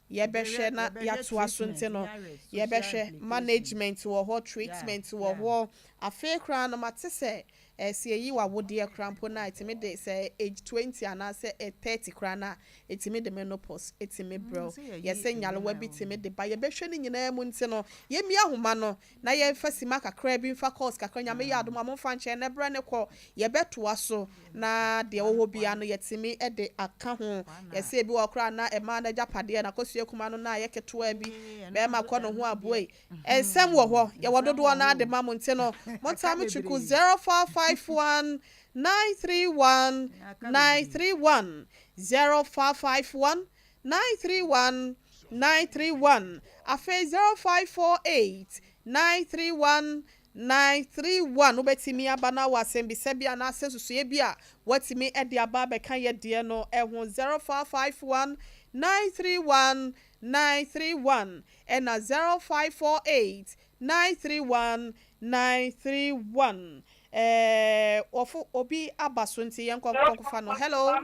yɛbɛhwɛ na yɛatoa so nti no yɛbɛhwɛ management wɔ hɔ, treatment wɔ hɔ. Afei koraa no mate sɛ Eh sɛ yɛyi w'awodeɛ koraa mpo no a ɛtumi de sɛ age 20 anaasɛ 30 koraa no a ɛtumi de menopause ɛtumi brɛ wo. Yɛsɛ nyarewa bi tumi de ba. Yɛbɛhwɛ ne nyinaa mu nti no yɛmmia ahoma no na yɛmfa sima kakra bi mfa course kakra Nyame yɛ adom a momfa nkyɛ na berɛ no kɔ yɛbɛtoa so na deɛ ɛwɔ hɔ biara no yɛtumi de aka ho. Yɛsɛ ebi wɔ hɔ koraa na ɛmaa no agyapadeɛ n'akosua kuma no na ayɛ ketewa bi bɛrima kɔ ne ho aboei Nsɛm wɔ hɔ, yɛwɔ dodoɔ no ara de ma mo nti no, montaa mo kyuku 0551 931 931, 0551 931 931, afei 0548 931 931. Wobɛtumi aba na wɔ asɛmbisa bi anaasɛ nsusuiɛ bi a woatumi de aba abɛka yɛ deɛ no ho 0551 931 931 ɛna 0548 931 931 ɛɛ wɔfo obi aba so nti yɛn kɔ nkɔfa no hello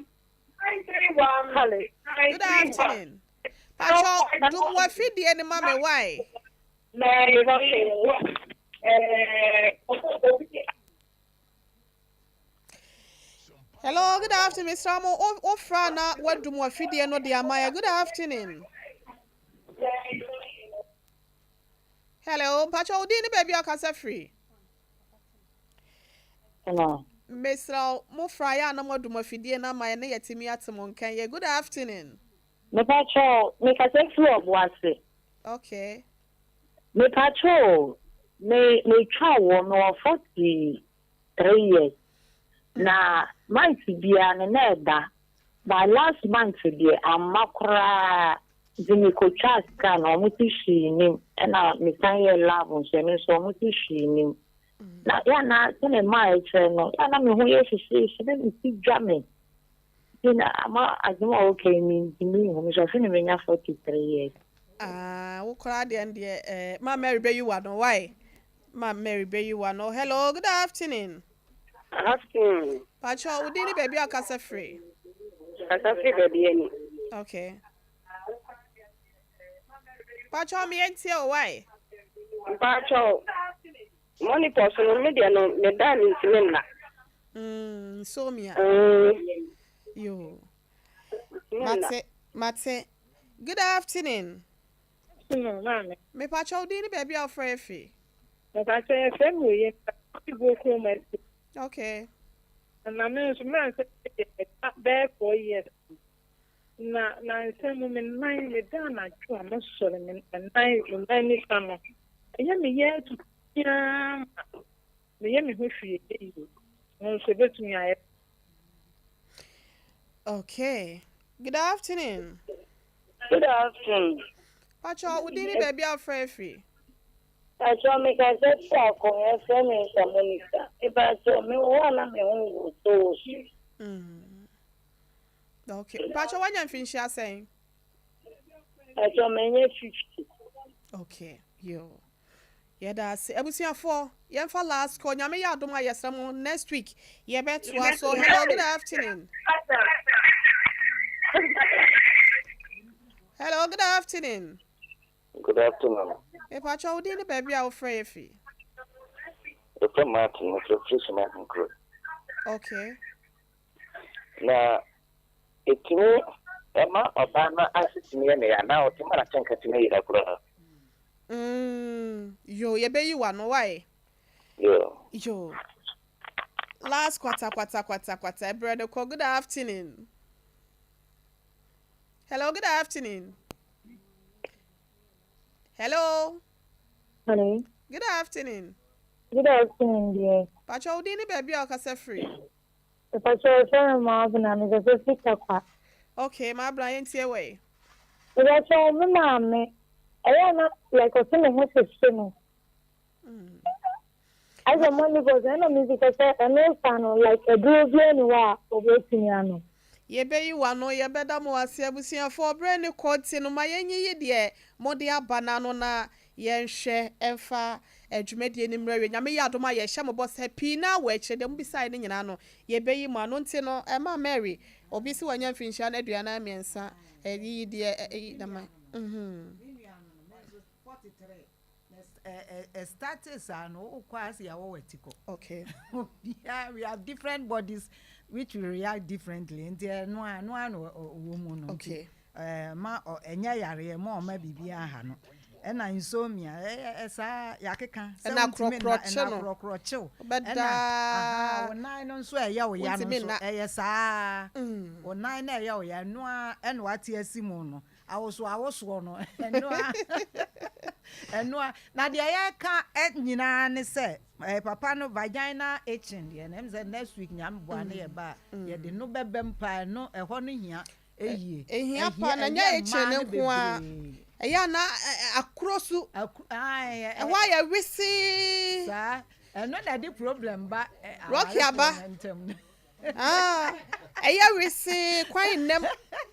good afternoon patro dum wafidie no ma me why. Hello, good afternoon, Mr. Mo. Ofra na wadum wafidie no de ama yɛ. Good afternoon. Hello, mpacho wo din ne baabi a ɔkasa firi. Hello. Mesrɛ mo fra yɛ a na moadum afidie no ama yɛ ne yɛtumi ate mo nka yɛ. Good afternoon. Mepakyɛw, mekasa firi Ɔboase. Okay. Mepakyɛw, me metwa wɔ mewɔ 43 years. Na month biara no na ɛba but last month deɛ amma koraa nti me kɔ twaa scan no ɔmo se hwee nnim ɛna me san yɛɛ lab nso ɛno nso ɔmo se hwee nnim na yɛ na sɛnea mmaa ɛkyerɛ no yɛ na me ho yɛ hyehyeehye na me ti dwa me nti na ama asɛm a wɔka yi me ntumi nhu me so afe na menya 43 years. Ah, wo koraa deɛ ndeɛ eh, ma Mary bɛyi wa no why? Ma Mary bɛyi wa no. Hello, good afternoon. Afternoon. Pacho, wo din ne baabi a kasa firi? Kasa firi baabi ani. Okay. Pacho, me yɛntie o, why? Pacho, monitor so no, me deɛ no, me da me ntumi nna. Insomnia. Yo. Mate, mate. Good afternoon. Afternoon, maame. Mepakyɛ wo din ne baabi a wofrɛ yɛ firi. Mepakyɛ yɛfrɛ me Oye Ibuo kurom asi. Okay. Na me nso mmerɛ sɛ yɛ bɛyɛ 4 years na nansa mu me nan me da anadwo a mɛsɔre me nan nifa no ɛyɛ me yɛ atutu ma meyɛ me ho hwee yie no nso ebetumi ayɛ. Okay. Good afternoon. Good afternoon. Pacho, wo din ne baabi a wofrɛ firi? Pakyɛw mekasa fi akɔn yɛfrɛ me nsa Monica mepakyɛw mewɔ hɔ a na me ho wosowoso. Okay mpakyɛw wanya mfinhyia sɛn? Pakyɛw manya 50. Okay yoo yɛda ase abusuafoɔ yɛmfa last call nyame yɛ adom a yɛsrɛ mo next week yɛbɛtoa so hello good afternoon. Hello good afternoon. Good afternoon. Mepakyɛw wo din ne baabi a wofrɛ yɛ fi? Yɛfrɛ Martin, mefrɛ firi Suma Ahenkuro. Okay. Na ɛtumi ɛma ɔbaa no ase tumi yɛ ne ya anaa ɔtumi ma n'atenka tumi yera koraa. Mm, yo, yɛbɛyi w'ano, why? Yo. Yo. Last kwata kwata kwata kwata, ɛbrɛ no kɔ, good afternoon. Hello, good afternoon. Hello. Hello. Good afternoon. Good afternoon, dear. Pacho, wo din ne baabi a wokasa firi? Pacho, yɛfrɛ me Maabena, mekasa firi Tarkwa. Okay, Maabena, yɛntie wɔ yi. Mepacho, me maame, ɛyɛ a na like ɔse ne ho hyehye no. Ayɛ sɛ menopause ɛna mebisa sɛ ɛno saa no like aduro biara ni hɔ a obetumi anom. Yɛbɛyi w'ano, yɛbɛda mo ase abusuafoɔ, berɛ ne kɔ nti no ma yɛnyiyi deɛ mode aba no ano na yɛnhwɛ mfa dwumadie no mmrɛ wie. Nyame yɛ adom a yɛhyɛ mo bɔ sɛ pii no ara wɔ akyire, deɛ mobisaeɛ no nyinaa no yɛbɛyi mo ano nti no ɛma Mary, obi se wanya mfinhyia no 43, yiyi deɛ ɛyi na ma. Me nua no no, me nso 43. Na ɛstartee saa no, wokɔ a sɛ yɛawɔ w'ati kɔ. Okay. Obiara, we have different bodies which will react differently. Nti ɛno a, ɛno a na ɔwɔ mu no. Okay. Nti ma ɛnyɛ yareɛ, ma ɔma biribiara ha no. Ɛna insomnia, ɛyɛ saa yɛakeka. Sɛ Ɛna wontumi nna, korɔkorɔkye ɛna no. korɔkorɔkyew. Wobɛda. Ɛna aha, wo nan no nso a ɛyɛ wo ya no Wontumi nso, nna. ɛyɛ saa. Wo nan no a ɛyɛ wo ya, ɛno ara ɛna wate asi mu no. Awosoɔ awosoɔ no, ɛno ara, ɛno ara. Na deɛ yɛreka nyinaa ne sɛ, eh, papa no vaginal itching deɛ no, ɛm sɛ next week Nyame boa ne yɛba a, yɛde no bɛbam paa, ɛno, ɛhɔ no hia yie. Ɛhia paa, na ɛnyɛ itching no nko ara, ɛyɛ a na akuro su, ɛhɔ ayɛ wesee. Saa, ɛno na ɛde problem ba Rocky aba. awarefoɔ no ntam no. Ah, ɛyɛ wesee kwan nnam.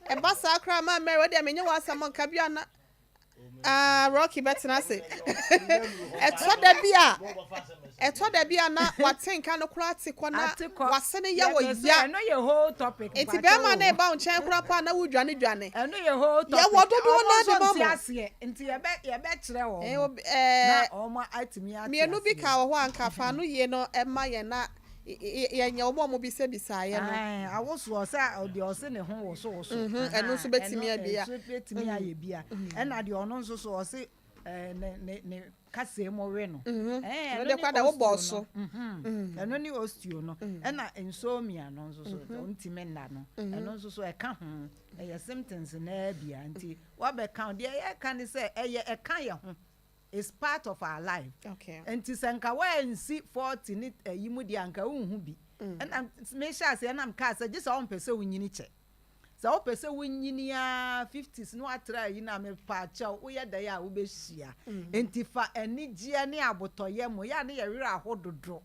Ɛba saa koraa ma Mary, wo deɛ menye w'asɛm nka bi ana. Ah, Rocky bɛtena ase. Ɛtɔ da bi a, ɛtɔ da bi a na wate nka no koraa te kɔ na wase no yɛ wɔ ya. Ɛno yɛ whole topic. Enti bɛrima na ɛba wo nkyɛn koraa pa na wodwane dwane. Ɛno yɛ whole topic. Yɛwɔ dodoɔ na de ma mo. Aseɛ nti yɛbɛ yɛbɛkyerɛ wɔn. Na wɔn atumi ate aseɛ. Mmienu bi ka wɔ hɔ a nka fa no yie no ɛma yɛn na Yɛnyɛ wɔn a wɔbisabisaeɛ no. Ae, awosoɔ, sɛ deɛ ɔse ne ho wosowoso. Ɛno nso bɛtumi ayɛ bi a. Ɛno nso bɛtumi ayɛ bi a. Ɛna deɛ ɔno nso so ɔse ne ne ne kasɛɛ mu we no. Ɛno deɛ koraa deɛ wobɔɔ so. Ɛno ne osteo no. Ɛna insomnia no nso so, ɔntumi nna no. Ɛno nso so ɛka ho. Ɛyɛ symptoms no ara bi a. Nti woabɛka, deɛ yɛreka ne sɛ ɛyɛ ɛka yɛn ho. It's part of our life. Okay. Nti sɛ nka woansi 40 ne ayi mu deɛ anka wonhu bi. Ɛna mehyɛ aseɛ na mekaa sɛ gye sɛ wompɛ sɛ wonyini kyɛ. Sɛ wopɛ sɛ wonyini ara 50s na woatra ayi no a mepa kyɛw woyɛ dɛn a wobɛhyia. Nti fa anigyeɛ ne abotɔyɛ mu yɛ a ne yɛ werɛ aho dodo.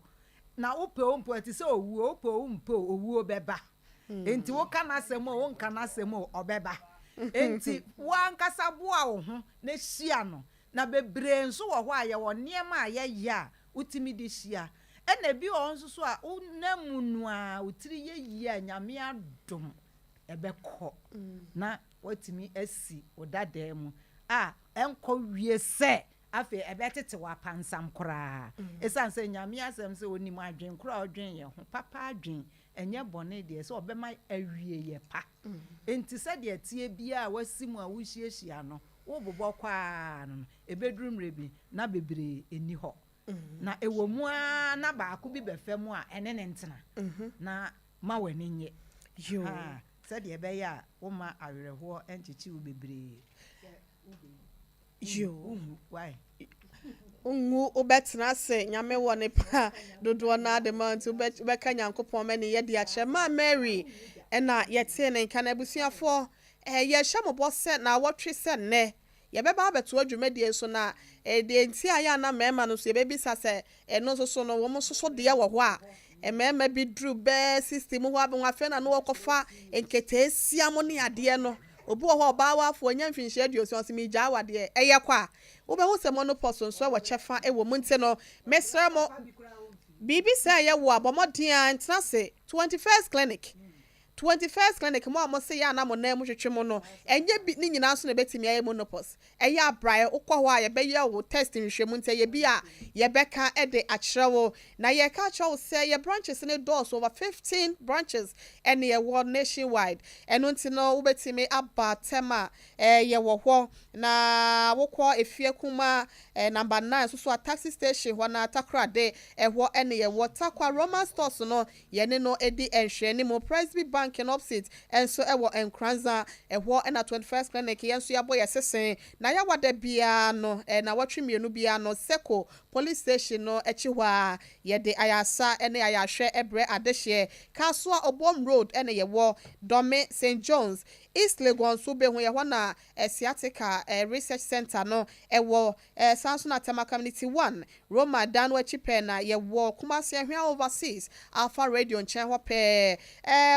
Na wopɛ o mpo ɛte sɛ owuo wopɛ o wompɛ o owuo bɛba. Enti woka n'asɛm o, wonka n'asɛm o, ɔbɛba. Enti wo ankasa boa wo ho na hyia no. Na bebree nso wɔ hɔ a, yɛwɔ nneɛma a yɛyɛ a wotumi de hyia. Ɛna ebi wɔ hɔ nso so a, wonam mu no ara, wo tiri yɛ yie a, Nyame adom, ɛbɛkɔ na woatumi asi wo dadaa mu a ɛnkɔ wie sɛ afei ɛbɛtete wo apansam koraa. Esiane sɛ Nyame asɛm sɛ onim adwen koro a ɔdwen yɛn ho, papa adwen, Ɛnyɛ bɔne deɛ, sɛ ɔbɛma awieɛ pa. Enti sɛdeɛ ɛteɛ biara a woasi mu a worehyiahyia no, worebobɔ kɔ ara no, ɛbɛduru mmerɛ bi na bebree nni hɔ. Na ɛwɔ mu ara na baako bi bɛfa mu a, ɛne no ntena, na ma w'ani nnye. Ahaa, sɛdeɛ ɛbɛyɛ a womma awerɛhoɔ nkyekye wo bebree sɛ wobɛwu. Yoo. Wonwu wobɛtena ase Nyame wɔ ne pa dodoɔ no ara de ma nti wobɛka Nyankopɔn ma ne yɛ de akyerɛ maa Mary ɛna yɛtee ne nka na abusuafoɔ eh, yɛhyɛ mo bɔ sɛ naawɔtwe sɛ nnɛ Yɛbɛba abɛtoa dwumadie so na deɛ nti a yɛ a na mmarima no nso yɛbɛbisa sɛ ɛno nso so no wɔn nso so deɛ wɔ hɔ a mmarima bi duru bɛɛ 60 mu hɔ abɛho afei na no wɔkɔfa nketeesia mu ne adeɛ no. Obi wɔ hɔ, ɔbaa waafo ɔnya mfinhyia 50, ɔsɛ megyaa awadeɛ, ɛyɛ kɔ a wobɛhu sɛ menopause nso wɔ kyɛfa wɔ mu. Nti no mesrɛ mo, biribi sɛ ɛyɛ wo a, bɔ mmɔden a ntena se 21st Clinic. 21st Clinic mo a mo se yɛ ana mo nan mu twetwe mo no, ɛnyɛ bi ne nyinaa nso na ɛbɛtumi ayɛ menopause. Ɛyɛ abraeɛ wokɔ hɔ a yɛbɛyɛ wo test nhwehwɛmu, nti ɛyɛ bi a yɛbɛka de akyerɛ wo. Na yɛka akyerɛ wo sɛ yɛ branches ne dɔɔso, over 15 branches ɛne yɛwɔ nationwide. Ɛno nti no wobɛtumi aba Tɛm a yɛwɔ hɔ, na wokɔ Efie Kuma number 9 nso so a, taxi station hɔ na Takorade ɛhɔ ɛne yɛwɔ. Takwa Roman Stores no, yɛne no edi nhwɛni mu. Presby Bank no opposite ɛnso ɛwɔ Nkranza ɛhɔ ɛna 21st Clinic yɛn nso yɛabɔ yɛ sesen. Na yɛawada biara no na wɔtwe mmienu biara no, Seko Police Station no akyi hɔ a yɛde ayasa ne ayahwɛ ɛbrɛ adehyeɛ. Kasoa Obom Road ɛna yɛwɔ. Dɔme St John's, East Legon nso bɛhu yɛ hɔ na Sciatica Research Center no ɛwɔ. San so na Tema Community 1, Roma dan no akyi pɛɛ na yɛwɔ. Kumasi Ahwea Overseas, Alpha Radio nkyɛn hɔ pɛɛ.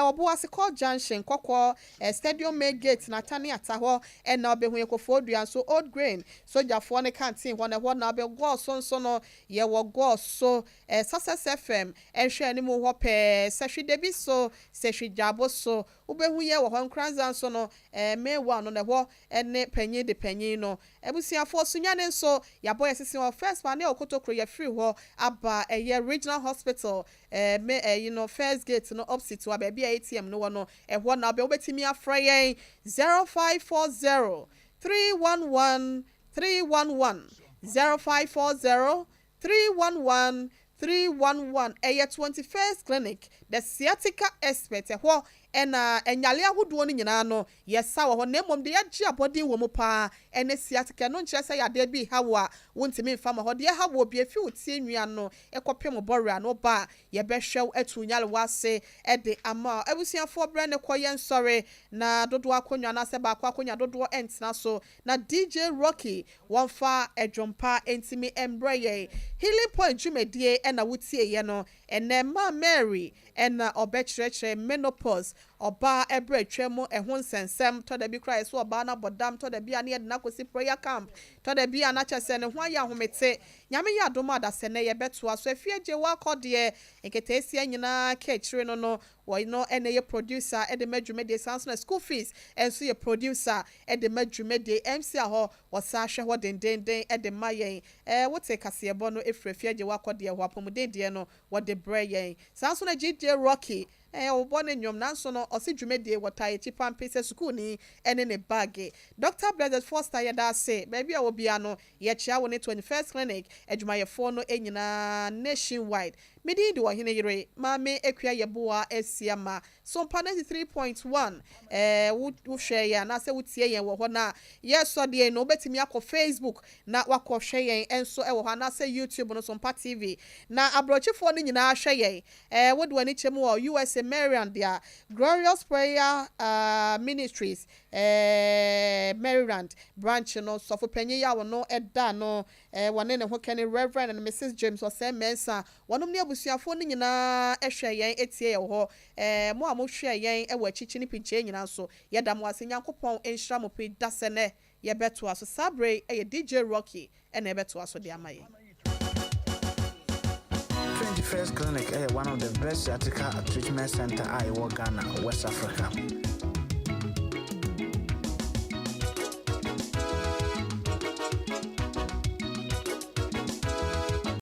Ɔboase Court Junction, Kɔkɔɔ Stadium main gate na atane ata hɔ ɛna ɔbɛhu yɛ. Kofoɔ Dua nso, Old Grain sogyafoɔ ne canteen hɔ na ɛhɔ na ɔbɛ. Gɔɔ nso no yɛwɔ Gɔɔ so Success FM ɛhwɛ anim hɔ pɛɛ. Sɛhwi Debi so, Sɛhwi Dwabo so, wobɛhu yɛ wɔ hɔ. Nkranza nso no May 1 no na ɛhɔ ɛne panyin de panyin no. Abusuafoɔ, Sunyane nso yɛabɔ yɛ sisi hɔ. First one ne Okotokuro, yɛfiri hɔ aba ɛyɛ Regional Hospital me ɛyi no, first gate no opposite hɔ, baabi a ATM no wɔ no, ɛhɔ na wobɛ. Wobɛtumi afrɛ yɛn 0540 311 311, 0540 311 311. Ɛyɛ 21st Clinic, the sciatica expert. Ɛhɔ ɛna ɛnyale ahodoɔ no nyinaa no yɛsa wɔ hɔ, na mmom deɛ yɛgye abɔden wɔ mu paa ɛne sciatica no. Nkyerɛ sɛ yadeɛ bi ha wo a wontumi mfa ma hɔ. Deɛ ha wɔ bi efi wo tie nua no ɛkɔpem bɔre ano ba a, yɛbɛhwɛ wo atu nyalewa ase ɛde ama abusuafoɔ. Brɛ ne kɔ yɛn nsɔre na dodoɔ akonnwa anaasɛ baako akonnwa dodoɔ ɛntena so na DJ Rocky wɔmfa ɛdwompa ntumi mbrɛ yɛn. Healing Point dwumadie ɛna wotie yɛ no. Ɛnɛ maa Mary ɛna ɔbɛkyerɛkyerɛ menopause, ɔbaa ɛbrɛ atwa mu ɛho nsɛnsɛm. Tɔda bi koraa yɛsɛ ɔbaa no abɔ dam, tɔda bi a ne yɛde no akɔsi prayer camp, tɔda bi a n'akyɛ sɛ ne ho ayɛ ahomete. Nyame yɛ adom a, adasɛ nɛ yɛbɛtoa so. Afie gye wakɔ deɛ nketeesia nyinaa ka akyire no, wɔn no ɛna yɛ producer ɛde ma dwumadie. San so na School Fees ɛnso yɛ producer ɛde ma dwumadie. MC ahɔ wɔsa ahwɛ hɔ dendenden ɛde ma yɛn. Wote kaseɛbɔ no efiri Afie gye wakɔ deɛ hɔ, apɔmuden deɛ no wɔde brɛ yɛn. Saa nso na GJ Rocky ɔbɔ ne nnwom, nanso no ɔsi dwumadie wɔtaa akyi pampe sɛ sukuuni ɛne ne baage. Dr Blessed Foster, yɛda ase. Baabi a wɔ bia no, yɛkyia wo ne 21st Clinic adwumayɛfoɔ no nyinaa nationwide. Medin de Ɔhene Yere Maame Akua Yɛboa Asia ma Sompa 93.1. Wohwɛ yɛn anaasɛ wotie yɛn wɔ hɔ na yɛsɔ deɛ no, wobɛtumi akɔ Facebook na wakɔhwɛ yɛn nso wɔ hɔ anaasɛ YouTube no, Sompa TV, na aborɔkyifoɔ no nyinaa hwɛ yɛn. Wode w'ani kyɛ mu wɔ USA, Maryland deɛ, Glorious Prayer Ministries Maryland branch no, sɔfo panyin yi a wɔno ɛda no wɔne ne ho kɛne Reverend and Mrs James Ɔsɛn Mɛnsa, wɔnom ne abusuafoɔ no nyinaa ɛhwɛ yɛn, etie yɛn wɔ hɔ. Mo a mohwɛ yɛn ɛwɔ akyikyi ne pinkyɛn nyinaa nso, yɛda mo ase. Nyankopɔn nhyira mo pii. Da sɛ nɛ yɛbɛtoa so. Saa bere ɛyɛ DJ Rocky ɛna ɛbɛtoa so de ama yɛn. 21st Clinic ɛyɛ one of the best sciatica treatment center a ɛwɔ Ghana, West Africa.